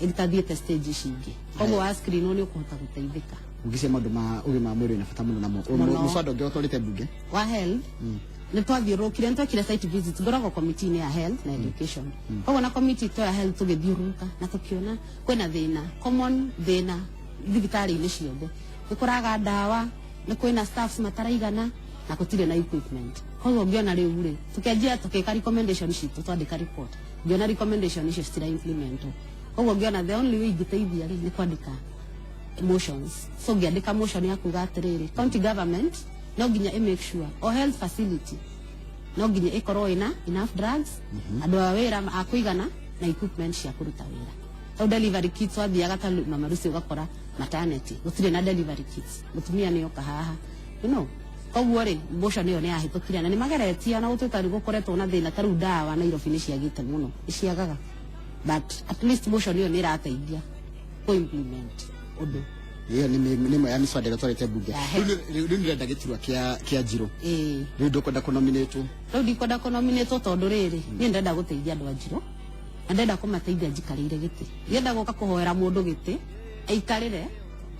ĩtathiĩte stage ici ingĩ. Koguo wa screen nĩ ũkũhota gũteithĩka. Ũgĩcia maũndũ ma ũgima wa mwĩrĩ na bata mũno namo. Mũno. Mũswada ũngĩ ũtwarĩte mbunge? Wa health nĩ twathiũrũrũkire, nĩ twekire site visits. Ngoragwo committee-inĩ ya health na education, koguo na committee to ya health tũgĩthiũrũrũka na tũkĩona kwĩna thĩna common, thĩna thibitarĩ-inĩ ciothe, nĩ kũraga ndawa, nĩ kwĩna staffs mataraigana na gũtirĩ na equipment. Koguo ngĩona rĩu rĩ, tũkĩanjia tũkĩka recommendation citũ, twandĩka report, ngĩona recommendation icio citira implement. Koguo ngĩona the only way ingĩteithia rĩ, nĩ kwandĩka motions. So ngĩandĩka motion ya kuga atĩrĩrĩ, county government no nginya ĩ make sure o health facility no nginya ĩkorwo ĩna enough drugs, andũ a wĩra a kũigana na equipment cia kũruta wĩra. Tau delivery kits, wathiaga ta Mama Lucy ũgakora maternity gũtirĩ na delivery kits, mũtumia nĩ oka haha. Koguo rĩ, motion ĩyo nĩ yahĩtũkire na nĩ mageretie, ona gũtuĩka nĩ gũkoretwo na thĩna, ta rĩu ndawa Nairobi nĩ ciagĩte mũno, nĩ ciagaga, but at least motion ĩyo nĩ ĩrateithia kũ implement ũndũ. Ĩyo nĩ ĩmwe ya mĩswada ĩrĩa ũtwarĩte mbunge. Ya Rĩu nĩrenda gĩturwa kĩa Njirũ? Ĩĩ. Rĩu ndũkwenda kũnominĩtwo? Rĩu ndikwenda kũnominĩtwo, tondũ rĩrĩ, niĩ ndĩrenda gũteithia andũ a Njirũ na ndĩrenda kũmateithia njikarĩire gĩtĩ. Ndienda gũka kũhoera mũndũ gĩtĩ aikarĩre,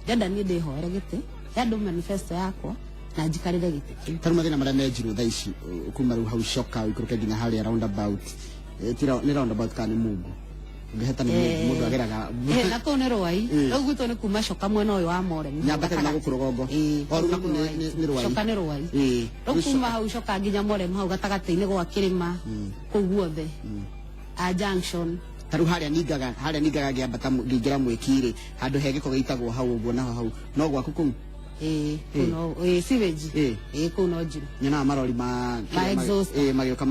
ndĩrenda niĩ ndĩhoere gĩtĩ, he andũ manifesto yakwa na njikarĩre gĩtĩ kĩu. Ta rĩu mathĩna marĩa me Njirũ thaa ici, kuma rĩu hau coka ũikũrũke nginya harĩa roundabout, ti nĩ roundabout kana nĩ Mungu ũngĩheta nĩ Mungu mũndũ ageraga? Na kũu nĩ Rwai. Rĩu gwitũ nĩ kuma coka mwena ũyũ wa Moremi. Nyambate na gũkũ rũgongo. Ĩĩ. O rĩu naku nĩ Rwai? Coka nĩ Rwai. Rĩu kuma hau coka nginya Moremi, hau gatagatĩ-inĩ gwa kĩrĩma kũu guothe a junction. Ta rĩu harĩa ningaga ngĩambata ngĩingĩra mwĩki-rĩ, handũ he gĩko gĩitagwo hau ũguo, naho hau no gwaku kũu? Ĩĩ, kũu no ĩĩ sewage. Ĩĩ, kũu no Njirũ. Nyonaga marori ma Ma exhaust. Ĩĩ, magĩũka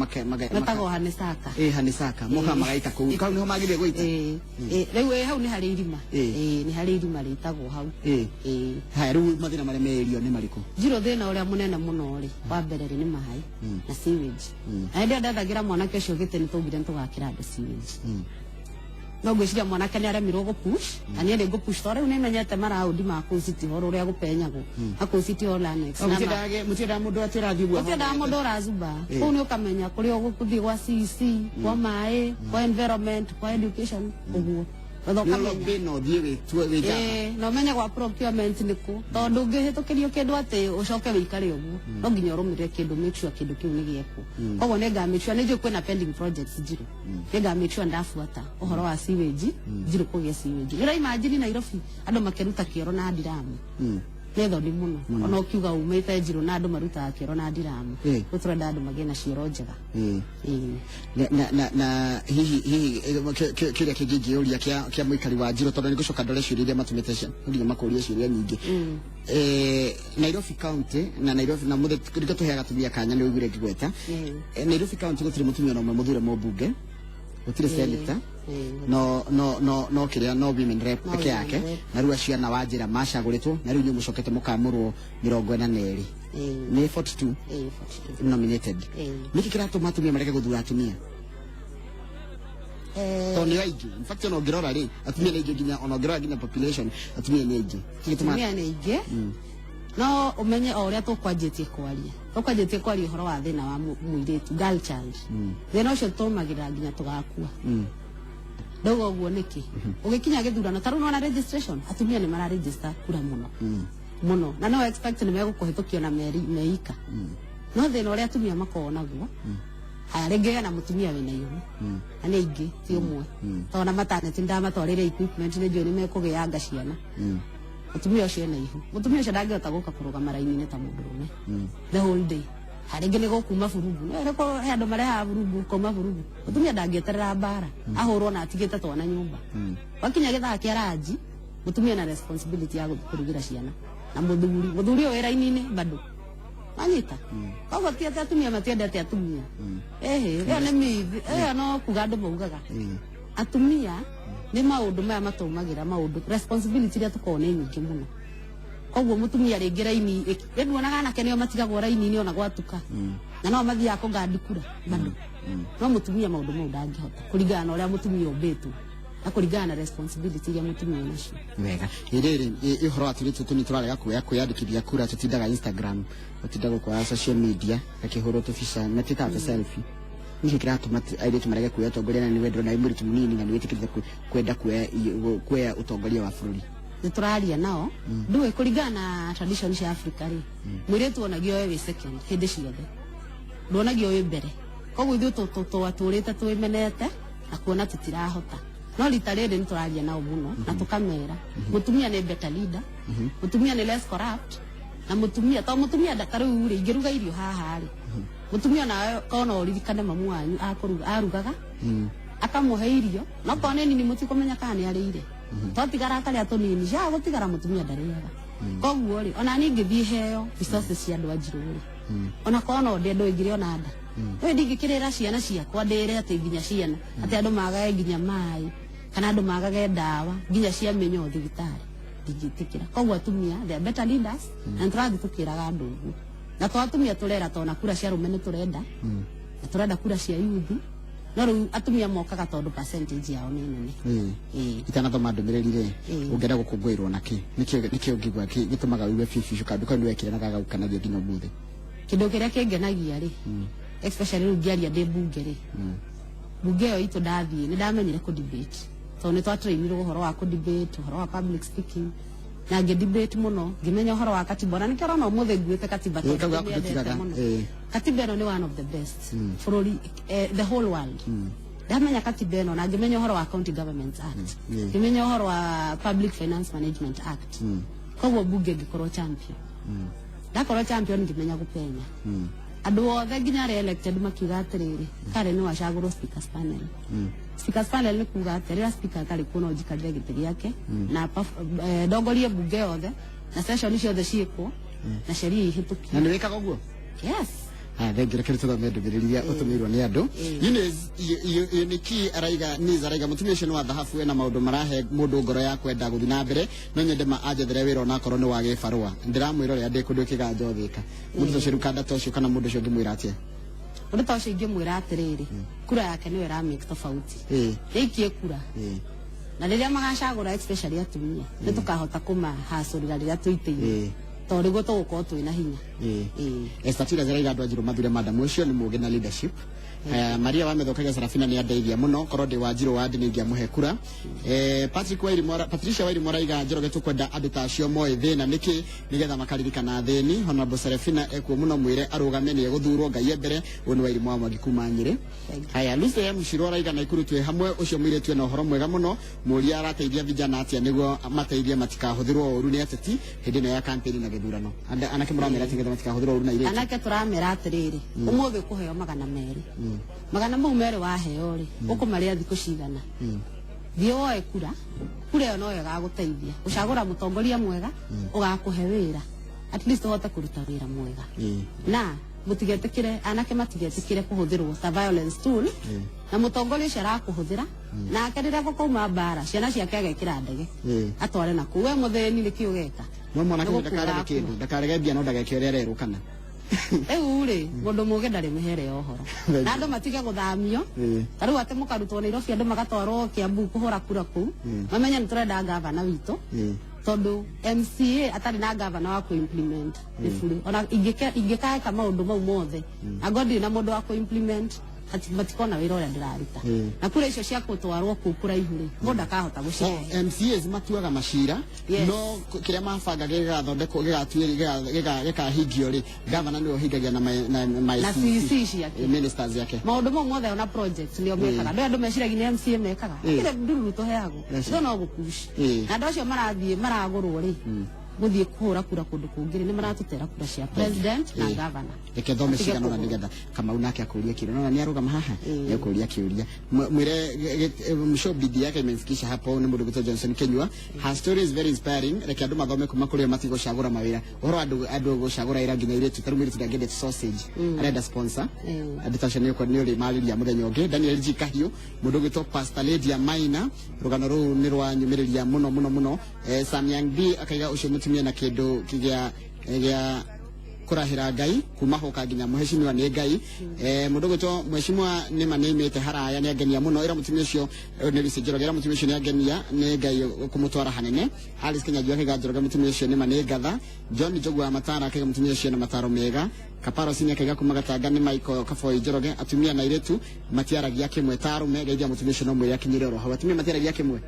metagwo Hanisaka. Ĩĩ, Hanisaka mokaga magaita kũu, kau nĩho magĩrĩire gũita. Ĩĩ, rĩu ĩ hau nĩ harĩ irima. Ĩĩ, nĩ harĩ irima rĩtagwo hau. Ĩĩ. Haya, rĩu mathĩna marĩa me area nĩ marĩkũ? Njirũ thĩna ũrĩa mũnene mũno rĩ, wa mbere rĩ, nĩ maĩ na sewage. Na hĩndĩ ĩyo ndethagĩra mwanake ũcio gĩtĩ, nĩ twaugire nĩ tũgakĩra andũ sewage, no ngwĩciria mwanake nĩ aremirwo gũpush, na niĩ nĩ ngũpush, tondũ rĩu nĩ menyete maraũndi ma kũu City Hall ũrĩa gũpenyagwo na kũu City Hall Annex. Oh, mũtiendaga mũndũ atĩ ũrathiĩ ũguo? Gũtiendaga mũndũ ũracuba. Ĩĩ. Kũu nĩ ũkamenya kũrĩa ũgũthiĩ gwa CEC, kwa maĩ, kwa environment, kwa education, ũguo. Wetha Nĩ ũkamenya. lobby na ũthiĩ wĩtue wĩ njamba. Ĩĩ, na ũmenye gwa procurement nĩkũ, tondũ ndũngĩhĩtũkĩrio kĩndũ atĩ ũcoke wĩikare ũguo. No nginya ũrũmĩrĩre kĩndũ, make sure kĩndũ kĩu nĩ gĩekwo. Koguo nĩ nga make sure, nĩ njũĩ kwĩna pending projects Njirũ, nĩ nga make sure ndabuata ũhoro wa sewage, Njirũ kũgĩe sewage. Nĩ ũraimagine Nairobi andũ makĩruta kĩoro na ndiramu? Nĩ thoni mũno ona ũkiuga umĩte Njirũ na andũ marutaga kĩoro na ndiramu. Rĩu tũrenda andũ magĩe na cioro njega. Ĩĩ. Na hihi kĩrĩa kĩngĩ ingĩũria kĩa mũikari wa Njirũ, tondũ nĩngũcoka ndore ciũria iria matũmĩte cia nginya makũrie ciũria nyingĩ. Nairobi County na Nairobi na mũthĩ rĩko tũheaga atumia kanya, nĩ ũiguire ngĩgweta. Nairobi County gũtirĩ mũtumia ona ũmwe mũthure mũmbunge, gũtirĩ senator, no kĩrĩa no women rep No peke women yake. rep. Na rĩu acio ana wa njĩra macagũrĩtwo, na rĩu inyuĩ mũcokete mũkamũrwo 42. Nĩ 42. Ĩĩ, 42. Nominated. Nĩkĩ kĩratũma atumia marege gũthura atumia? Tondũ nĩ aingĩ, in fact ona ũngĩrora rĩ, atumia nĩ aingĩ, nginya ona ũngĩrora nginya population atumia nĩ aingĩ. Kĩĩ gĩtũmaga? Atumia nĩ aingĩ, no ũmenye o ũrĩa tũkwanjĩtie kwaria ũhoro wa thĩna wa mũirĩtu, girl child, thĩna ũcio tũmagĩrĩra nginya tũgakua. Ndauga ũguo nĩkĩ? Ũgĩkinya gĩthurano, ta rĩu nĩwona registration, atumia nĩ mararegister kura mũno mũno, na no expect nĩ megũkũhĩtũkio na meika. No thĩna ũrĩa atumia makoragwo naguo, haya, rĩngĩ hena mũtumia wĩna ihu, na nĩ aingĩ, ti ũmwe, tondũ na maternity ndamatwarĩre equipment, nĩ njũĩ nĩ mekũgĩanga ciana. Mũtumia ũcio ena ihu, mũtumia ũcio ndangĩhota gũka kũrũgama raini-inĩ ta mũndũrũme the whole day. Rĩngĩ nĩ gũkuma burugu. Nĩ kũ he andũ marehaga burugu, kuma burugu, mũtumia ndangĩeterera mbara ahũrwo na atigĩte twana nyũmba. Wakinya gĩthaa kĩa ranji, mũtumia na responsibility ya gũthiĩ kũrugĩra ciana na mũthuri ũyũ wĩra-inĩ bado. Wanyita koguo ti atĩ atumia matiendete atumia. Ĩhĩ, ĩyo nĩ myth, ĩyo no kuga andũ maugaga. Atumia nĩ maũndũ maya matũmagĩra maũndũ responsibility iria tũkoragwo nĩ nyingĩ mũno. Koguo mũtumia rĩngĩ raini nduonaga anake nĩo matigagwo raini-inĩ ona gwatuka, na no mathiaga kũgandi kura bado, no mũtumia maũndũ mau ndangĩhota kũringana na ũrĩa mũtumia ũmbĩtwo na kũringana na responsibility iria mũtumia enacio. Wega, rĩrĩ ũhoro wa tũirĩtu tũnini tũrarega kuoya kwĩyandĩkithia kura, tũtindaga Instagram, tũtindaga gũkũ social media gakĩhũrwo tũbica na twĩkaga tũ selfie. Nĩkĩ kĩratũma airĩtu marege kuoya ũtongoria, na nĩwe ndĩrona wĩ mũirĩtu mũnini na nĩwĩtĩkĩrĩte kwenda kuoya ũtongoria wa bũrũri? Nĩ tũraria nao. Ndũĩ, kũringana na tradition cia Africa rĩ, mũirĩtu onagio we wĩ second hĩndĩ ciothe, nduonagio wĩ mbere. Koguo ithuĩ twatũrĩte twĩmenete na kuona tũtirahota, no rita rĩrĩ nĩ tũraria nao mũno na tũkamera mũtumia nĩ better leader, mũtumia nĩ less corrupt, na mũtumia to mũtumia ta rĩu rĩ, ingĩruga irio haha rĩ, mũtumia nawe kona ũririkane mamu wanyu akũruga, arugaga akamũhe irio, no korwo nĩ nini mũtikũmenya kana nĩ arĩire, twatigara akarĩa tũnini, cia gũtigara mũtumia ndarĩaga. Koguo rĩ, ona niĩ ingĩthiĩ heo resources cia andũ a Njirũ rĩ, ona korwo no ndĩ andũ aingĩ ona nda rĩu ndingĩkĩrĩra ciana ciakwa ndĩre atĩ nginya ciana atĩ andũ magage nginya maĩ kana andũ magage ndawa nginya cia mĩnyoo thibitarĩ, ndingĩtĩkĩra. Koguo atumia, they are better leaders, na nĩtũrathiĩ tũkĩraga andũ ũguo. Na to atumia tũrera, tona kura cia arũme nĩ tũrenda, na tũrenda kura cia youth, no rĩu atumia mokaga tondũ percentage yao nĩ nene. Ĩĩ. Itanathoma ndũmĩrĩri rĩ, ũngĩenda gũkũngũĩrwo na kĩ? Nĩkĩ ũngĩigua gĩtũmaga ũigue biũ biũ kaũndũ kau nĩwekire na gagagũkenagia nginya ũmũthĩ? Kĩndũ kĩrĩa kĩngenagia rĩ, especially rĩu ngĩaria ndĩ mbunge rĩ, mbunge ĩyo itũ ndathiĩ nĩ ndamenyire kũ debate, tondũ nĩ twatrainirwo ũhoro wa kũ debate, ũhoro wa public speaking, na ngĩ debate mũno, ngĩmenya ũhoro wa katiba, na nĩkĩo ũrona ũmũthĩ nguĩte katiba, tondũ kau gaku ndĩmĩendete ndũtigaga. mũno. Katiba ĩno nĩ one of the best bũrũri, the whole world. Ndamenya katiba ĩno na ngĩmenya ũhoro wa County Governments Act, ngĩmenya ũhoro wa Public Finance Management Act. Koguo mbunge ngĩkorwo champion, ndakorwo champion ngĩmenya gũpenya andũ othe nginya arĩa elected makiuga atĩrĩrĩ, kare nĩ wacagũrwo speakers panel. Speakers panel nĩ kuga atĩ rĩrĩa speaker atarĩ kuo, no njikarĩre gĩtĩ gĩake na ndongorie mbunge yothe na session ciothe ciĩkwo na sheria ihĩtũkio. Na nĩ wĩkaga ũguo? Yes. Haya, thengiũ. Reke tũthome ndũmĩrĩri iria ũtũmĩirwo nĩ andũ. Ines Uniki araiga, Nis araiga mũtumia ũcio nĩ wa thahabu, ena maũndũ marahe mũndũ ngoro ya kwenda gũthiĩ na mbere. No nyende ma anjethere wĩra onakorwo nĩ wa gĩbarũa, ndĩramwĩra ũrĩa ndĩ kũndũ kĩganjo thĩka. Mũndũ ũcio rĩu kanda ta ũcio kana mũndũ ũcio ũngĩmwĩra atĩa? Ũndũ ta ũcio ingĩmwĩra atĩrĩrĩ, kura yake nĩyo ĩramake tofauti. Ĩikie kura, na rĩrĩa magacagũra, especially atumia, nĩ tũkahota kũmahacũrĩra rĩrĩa tũitĩire, tondũ nĩguo tũgũkorwo twĩna hinya. Esther Tira ziraiga andũ a Njirũ mathure madam ũcio, nĩ mũũgĩ na leadership. Maria wa Methokagia Sarafina nĩ andeithia mũno, korwo ndĩ wa Njirũ wa ndĩ nĩ ingĩamũhe kura. Patrick Wairimu Patricia Wairimu araiga Njoroge tũkwenda andũ ta acio moĩ thĩna nĩkĩ, nĩgetha makaririkana thĩni. Honorable Serafina ekuo mũno, mwĩre arũgame, nĩ egũthurwo, Ngai e mbere. Ũyũ nĩ Wairimu wa Mwangi kuma Nyĩrĩ. Thank you. Haya, Lucy M Shiro araiga Naikuru twĩ hamwe, ũcio mũirĩtu ena ũhoro mwega mũno. Mũria arateithia vijana atĩa nĩguo mateithie matikahũthĩrwo ũru nĩ ateti hĩndĩ ĩno ya campaign na gĩthurano? Anake mũramera atĩ nĩgetha matikahũthĩrwo ũru na airĩtu? Anake tũramera atĩrĩrĩ, ũmũthĩ ũkũheo 200, magana mau merĩ waheo rĩ, ũkũmarĩa thikũ cigana? Thiĩ woe kura. Kura ĩyo noyo ĩgagũteithia gũcagũra mũtongoria mwega ũgakũhe wĩra, at least ũhote kũruta wĩra mwega. Na mũtigetĩkĩre, anake matigetĩkĩre kũhũthĩrwo ta violence tool, na mũtongoria ũcio arakũhũthĩra nake rĩrĩa gũkauma mbara, ciana ciake agekĩra ndege atware na kũu. We mũthĩni nĩkĩ ũgeka? No mwanake Nĩ ndakarege gũkua. kĩndũ, ndakarege mbia, no ndageke ũrĩa arerwo kana? Rĩu rĩ, mũndũ mũgĩ ndarĩ mĩhere ya ũhoro. Thank you. Na andũ matige gũthamio. Ta rĩu atĩ mũkarutwo Nairobi, andũ magatwarwo Kiambu kũhũra kura kũu. Mamenye nĩ tũrenda gavana witũ, tondũ MCA atarĩ na gavana wa kũ-implement nĩ bure. Ona ingĩkaeka maũndũ mau mothe, angorwo ndirĩ na mũndũ wa kũ-implement, matikona wĩra ũrĩa ndĩraruta. Na kura icio cia gũtwarwo kũu kũraihu rĩ, mũndũ ndakahota gũcihe. O MCAs matuaga macira? Yes. No kĩrĩa mabanga gĩgathondekwo, gĩkahingio rĩ, gavana nĩwe ũhingagia na Na CC ciake. Ministers yake. Maũndũ mau mothe ona projects nĩo mekaga. Andũ aya andũ meciragia nĩ MCA mekaga. Kile ndururu tũheagwo. No gũkuci. Na andũ acio marathiĩ maragũrwo rĩ, Guthie kuhura kura kundu kungi ni maratutera kura cia president na governor. Reke thome cigana na nigetha Kamau nake akũrie kĩũria. Nona nĩ arũgama haha nĩ akũria kĩũria. Mwĩre mshow bidii yake imemfikisha hapo. Nĩ mũndũ gwĩtwo Johnson Kenyua. Her story is very inspiring. Reke andũ mathome kuma kũrĩ o matigũcagũra mawĩra. Ũhoro wa andũ gũcagũra wĩra nginya airĩtu, tarĩu mũirĩtu ndangĩenda sausage, arenda sponsor. Andũ ta acio nĩ ũrĩ marĩria mũthenya ũngĩ. Daniel G Kahiũ, mũndũ ũgwĩtwo Pastor Lydia Maina, rũgano rũu nĩ rwanyumĩrĩria mũno mũno mũno. Samyang B akaiga ũcio mũtumia na kĩndũ kĩgĩa gĩa kurahira Ngai kuma hoka nginya muheshimiwa nĩ Ngai. Mũndũ gwĩtwo mheshimiwa nĩ ma nĩimĩte haraya nĩ angenia mũno. Ĩra mũtumia ũcio nĩ Lucy Njoroge, ĩra mũtumia ũcio nĩ angenia nĩ Ngai kũmũtwara hanene. Alice Kenya akaiga Njoroge mũtumia ũcio nĩ ma nĩ ngatha. John Njogu wa Matara akaiga mũtumia ũcio na mataro mega. Kaparo Sini akaiga kuma Gatanga nĩ Michael Kaboi Njoroge, atumia na airĩtu matiaragia kĩmwe ta arũme. Geithia mũtumia ũcio no mwĩre akinyire oro hau. Atumia matiaragia kĩmwe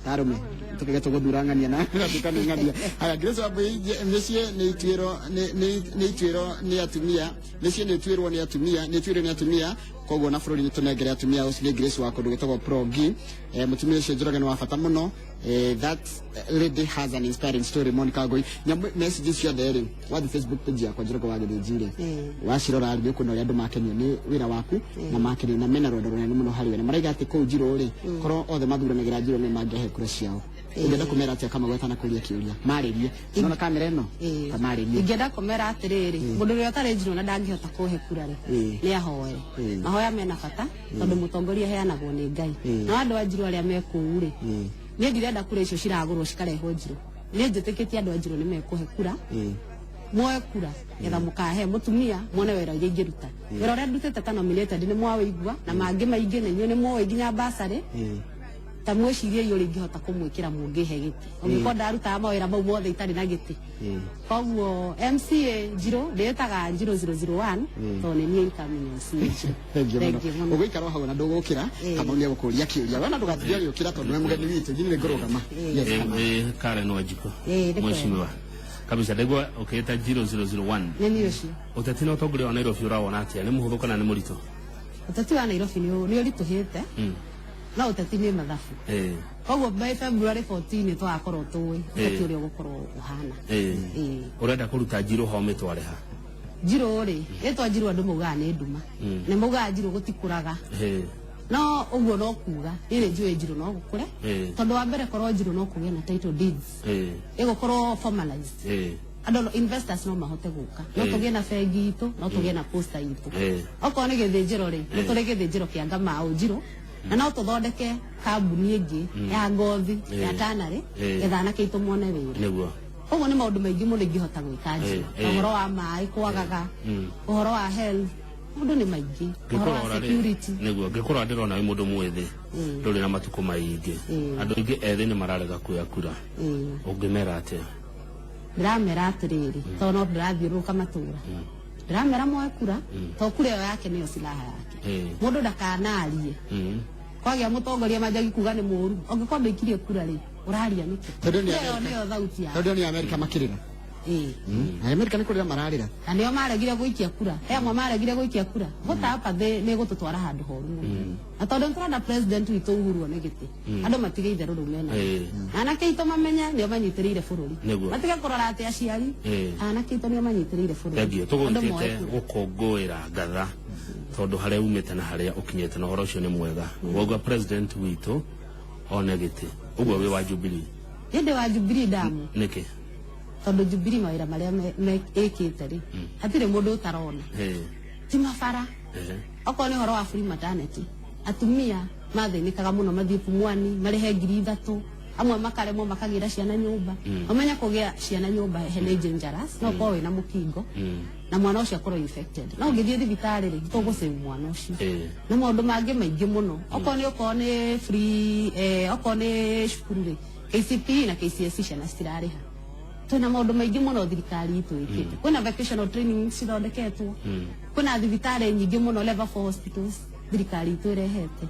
ta arũme, tukage tũgũthura ng'ania na gatuka nĩ ng'ania. Haya, Grace Wambui, mĩciĩ nĩ ituĩro nĩ ituĩro nĩ atumia, mĩciĩ nĩ ituĩrwo nĩ atumia, nĩ ituĩrwo nĩ atumia, koguo na bũrũri nĩ tũnengere atumia. Ũcio nĩ Grace wa kũndũ gwĩtagwo Progi. Mũtumia ũcio Njoroge nĩ wa bata mũno. That lady has an inspiring story. Monica Ngoi, nyamũ messages ciothe rĩ wathiĩ Facebook page yakwa Njoroge wa Gĩthĩnji rĩ, wacirora rĩ, nĩũkuona ũrĩa andũ makenio nĩ wĩra waku na makenio na mena rwendo rũnene mũno harĩ we, na maraiga atĩ kũu Njirũ rĩ, korwo othe mathuranagĩra Njirũ nĩ mangĩahe kura ciao. Ũngĩenda kũmera atĩa Kamau atanakũria kĩũria? Marĩrie nona kamera ĩno, ta marĩrie. Ingĩenda kũmera atĩrĩrĩ, mũndũ ũrĩa ũtarĩ Njirũ na ndangĩhota kũhe kura rĩ, nĩ ahoe. Mahoya mena bata tondũ mũtongoria aheanagwo nĩ Ngai. Na andũ a Njirũ arĩa me kũu rĩ, niĩ ndirenda kura icio ciragũrwo cikarehwo Njirũ. Niĩ njĩtĩkĩtie andũ a Njirũ nĩ mekũhe kura. Muoe kura getha mũkahe mũtumia muone wĩra ũrĩa ingĩruta. Wĩra ũrĩa ndutĩte ta nominated nĩ mwaũigua na mangĩ maingĩ na inyuĩ nĩ mũĩ nginya basarĩ. Ta mwĩcirie ũrĩa ingĩhota kũmwĩkĩra mũngĩhe gĩtĩ ũngĩkorwo ndarutaga mawĩra mau mothe itarĩ na gĩtĩ. Koguo MCA Njirũ ndĩĩtaga Njirũ 001 tondũ nĩ niĩ incoming MCA Njirũ. Thengiũ Thengiũ mũno. Mũno. Ũgũikara o hau na ndũgũkĩra. Kamau nĩ egũkũria kĩũria. We na ndũgatinde ũgĩũkĩra tondũ nĩwe mũgeni witũ. Niĩ nĩ ngũrũgama. Yes, Kamau. Karen Wanjikũ, Nĩ kwega. mheshimiwa kabisa, ndaigua ũkĩĩta 0001. Nĩ niĩ ũcio. Ũteti na ũtongoria wa Nairobi ũrawona atĩa, nĩ mũhũthũ kana nĩ mũritũ? Ũteti wa Nairobi nĩ ũritũhĩte, no ũteti nĩ mathabu. Koguo by February 14 tũgakorwo tũĩ ũteti ũrĩa ũgũkorwo ũhana. Ũrenda kũruta Njirũ ho mĩtware ha? Njirũ rĩ, rĩtwa Njirũ andũ maugaga nĩ nduma, nĩ maugaga Njirũ gũtikũraga, no ũguo no kuga niĩ nĩ njũĩ Njirũ no gũkũre, tondũ wa mbere korwo Njirũ no kũgĩe na title deeds, ĩgũkorwo formalized, andũ investors no mahote gũka, no tũgĩe na bengi itũ, no tũgĩe na posta itũ. Okorwo nĩ gĩthĩnjĩro rĩ, nĩ tũrĩ gĩthĩnjĩro kĩa Ngamau Njirũ, na no tũthondeke kambuni ĩngĩ ya ngothi ya tanarĩ getha anake aitũ mone wĩra. Koguo nĩ maũndũ maingĩ mũno ingĩhota gwĩka Njirũ. Ũhoro wa maĩ kwagaga, ũhoro wa health, maũndũ nĩ maingĩ, ũhoro wa Ngĩkũrora rĩ, security. Nĩguo ngĩkũrora ndĩrona wĩ mũndũ mwĩthĩ, ndũrĩ na matukũ maingĩ. Andũ aingĩ ethĩ nĩ mararega kuoya kura, ũngĩmera atĩa? Ndĩramera atĩrĩrĩ, tondũ no ndĩrathiũrũrũka matũra, ndĩramera moe kura, to kura ĩyo yake nĩyo silaha yake. Mũndũ ndakanarie kwagĩa mũtongoria manjagi kuga nĩ mũru. Ũngĩkorwo ndũikirie kura rĩ, ũraria nĩkĩ? Tondũ nĩ Kura ĩyo Amerika. nĩyo thauti yake. Tondũ nĩ Amerika makĩrĩra. Na Amerika nĩ kũrĩra mararĩra. Na nĩo maregire gũikia kura, he amwe maregire gũikia kura. Gũta apathy nĩ gũtũtwara handũ horu mũno, na tondũ nĩtũrenda president witũ Uhuru one gĩtĩ, andũ matige itherũ rĩu mena na anake aitũ mamenye nĩo manyitĩrĩire bũrũri. Matige kũrora atĩ aciari, anake aitũ nĩo manyitĩrĩire bũrũri. Thengiũ. Andũ moe Tũgũgĩtĩte kura. gũkũngũĩra ngatha tondũ harĩa umĩte na harĩa ũkinyĩte na ũhoro ũcio nĩ mwega. Wauga president witũ one gĩtĩ, ũguo wĩ wa Jubilee? Niĩ ndĩ wa Jubilee ndamu. Nĩkĩ? Tondũ Jubilee mawĩra marĩa ĩkĩte rĩ, hatirĩ mũndũ ũtarona. Ti mabara, okorwo nĩ ũhoro wa free maternity, atumia mathĩnĩkaga mũno mathiĩ Pumwani marĩhe 3,000, amwe makaremwo makagĩra ciana nyũmba. Ũmenye kũgĩa ciana nyũmba he nĩ dangerous, no ũkorwo wĩna mũkingo na mwana ũcio akorwo infected, no ũngĩthiĩ thibitarĩ rĩ, tũgũsave mwana ũcio. Na maũndũ mangĩ maingĩ mũno, okorwo nĩ free, okorwo nĩ cukuru rĩ, KCPE na KCSE ciana citirarĩha. Twĩna maũndũ maingĩ mũno thirikari itũ ĩkĩte. Kwĩna vocational training cithondeketwo, kwĩna thibitarĩ nyingĩ mũno, level 4 hospitals thirikari itũ ĩrehete.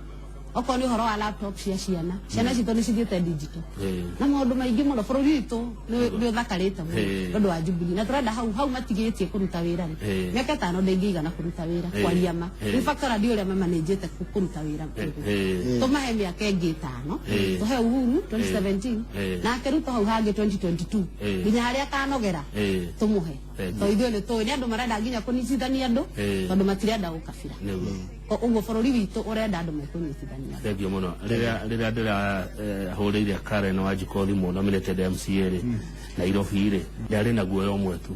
Okorwo nĩ ũhoro wa laptop cia ciana, ciana citũ nĩ cithiĩte digital Eh. na maũndũ maingĩ mũno. Bũrũri witũ nĩ ũthakarĩte mũno Eh. nĩ ũndũ wa Jubilee, na tũrenda hau hau matigĩtie kũruta wĩra rĩ, Eh. mĩaka 5 ndĩngĩigana kũruta wĩra, Eh. kwaria ma. Eh. In fact, ona ndiũĩ ũrĩa mamanĩnjĩte kũruta wĩra. Eh. Tũmahe mĩaka ĩngĩ 5, Eh. tũhe Uhuru 2017, Eh. nake Ruto hau hangĩ 2022, Eh. nginya harĩa akanogera Eh. tũmũhe. Thank you. To ithuĩ nĩ tũĩ nĩ andũ marenda nginya kũnyitithania andũ, Eh. tondũ matirenda ũkabira. Nĩguo. Ũguo bũrũri witũ ũrenda andũ mekũnyitithania. Thank you mũno. Rĩrĩa ndĩrahũrĩire Karen Wanjikũ thimũ nominated MCA rĩ, Nairobi rĩ, ndarĩ na guoya ũmwe tu,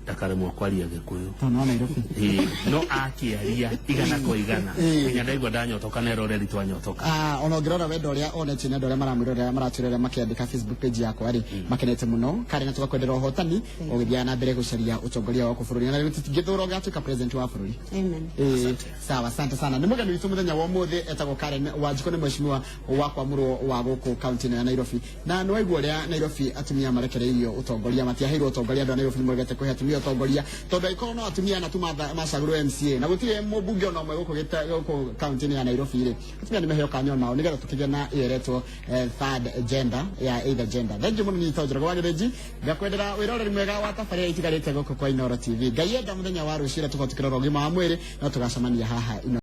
ndakaremwo kwaria Gĩkũyũ. Tondũ wa Nairobi. Ĩĩ, no akĩaria igana kwa igana nginya ndaigua ndanyotoka na eroreri twanyotoka. Ah, ona ũngĩrora wendo ũrĩa onetie nĩ andũ arĩa maramwĩrorera, maratwĩrorera makĩandĩka Facebook page yakwa rĩ, makenete mũno. Karen, na tũgakwendera ũhotani ũgĩthiaga na mbere gũcaria ũtongoria waku bũrũri, na rĩu tũtingĩthũra ũgatuĩka president wa bũrũri. Amen. Eh, sawa, asante sana. Nĩ mũgeni witũ mũthenya wa ũmũthĩ, etagwo Karen Wanjikũ, nĩ mheshimiwa wa kwamũrwo wa gũkũ kaunti ĩno ya Nairobi. Na nĩ waigua ũrĩa Nairobi atumia marekereirio ũtongoria, matiaheirwo ũtongoria. Andũ a Nairobi nĩ maregete kũhe atumia ũtongoria, tondũ angĩkorwo no atumia na tu macagũrwo MCA na gũtirĩ mũmbunge ona ũmwe gũkũ kaunti-inĩ ya Nairobi rĩ, atumia nĩ maheo kanya onao nĩgetha tũkĩgĩe na ĩyo ĩretwo third gender ya either gender. Thank you mũno. Nĩ Njoroge wa Gĩthĩnji, ngakwendera wĩroreri mwega wa tabarĩra itigarĩte gũkũ kwa Inooro TV. Ngai enda, mũthenya wa rũciũ tũgotukĩrora ũgima wa mwĩrĩ, no tũgacemania haha Inooro.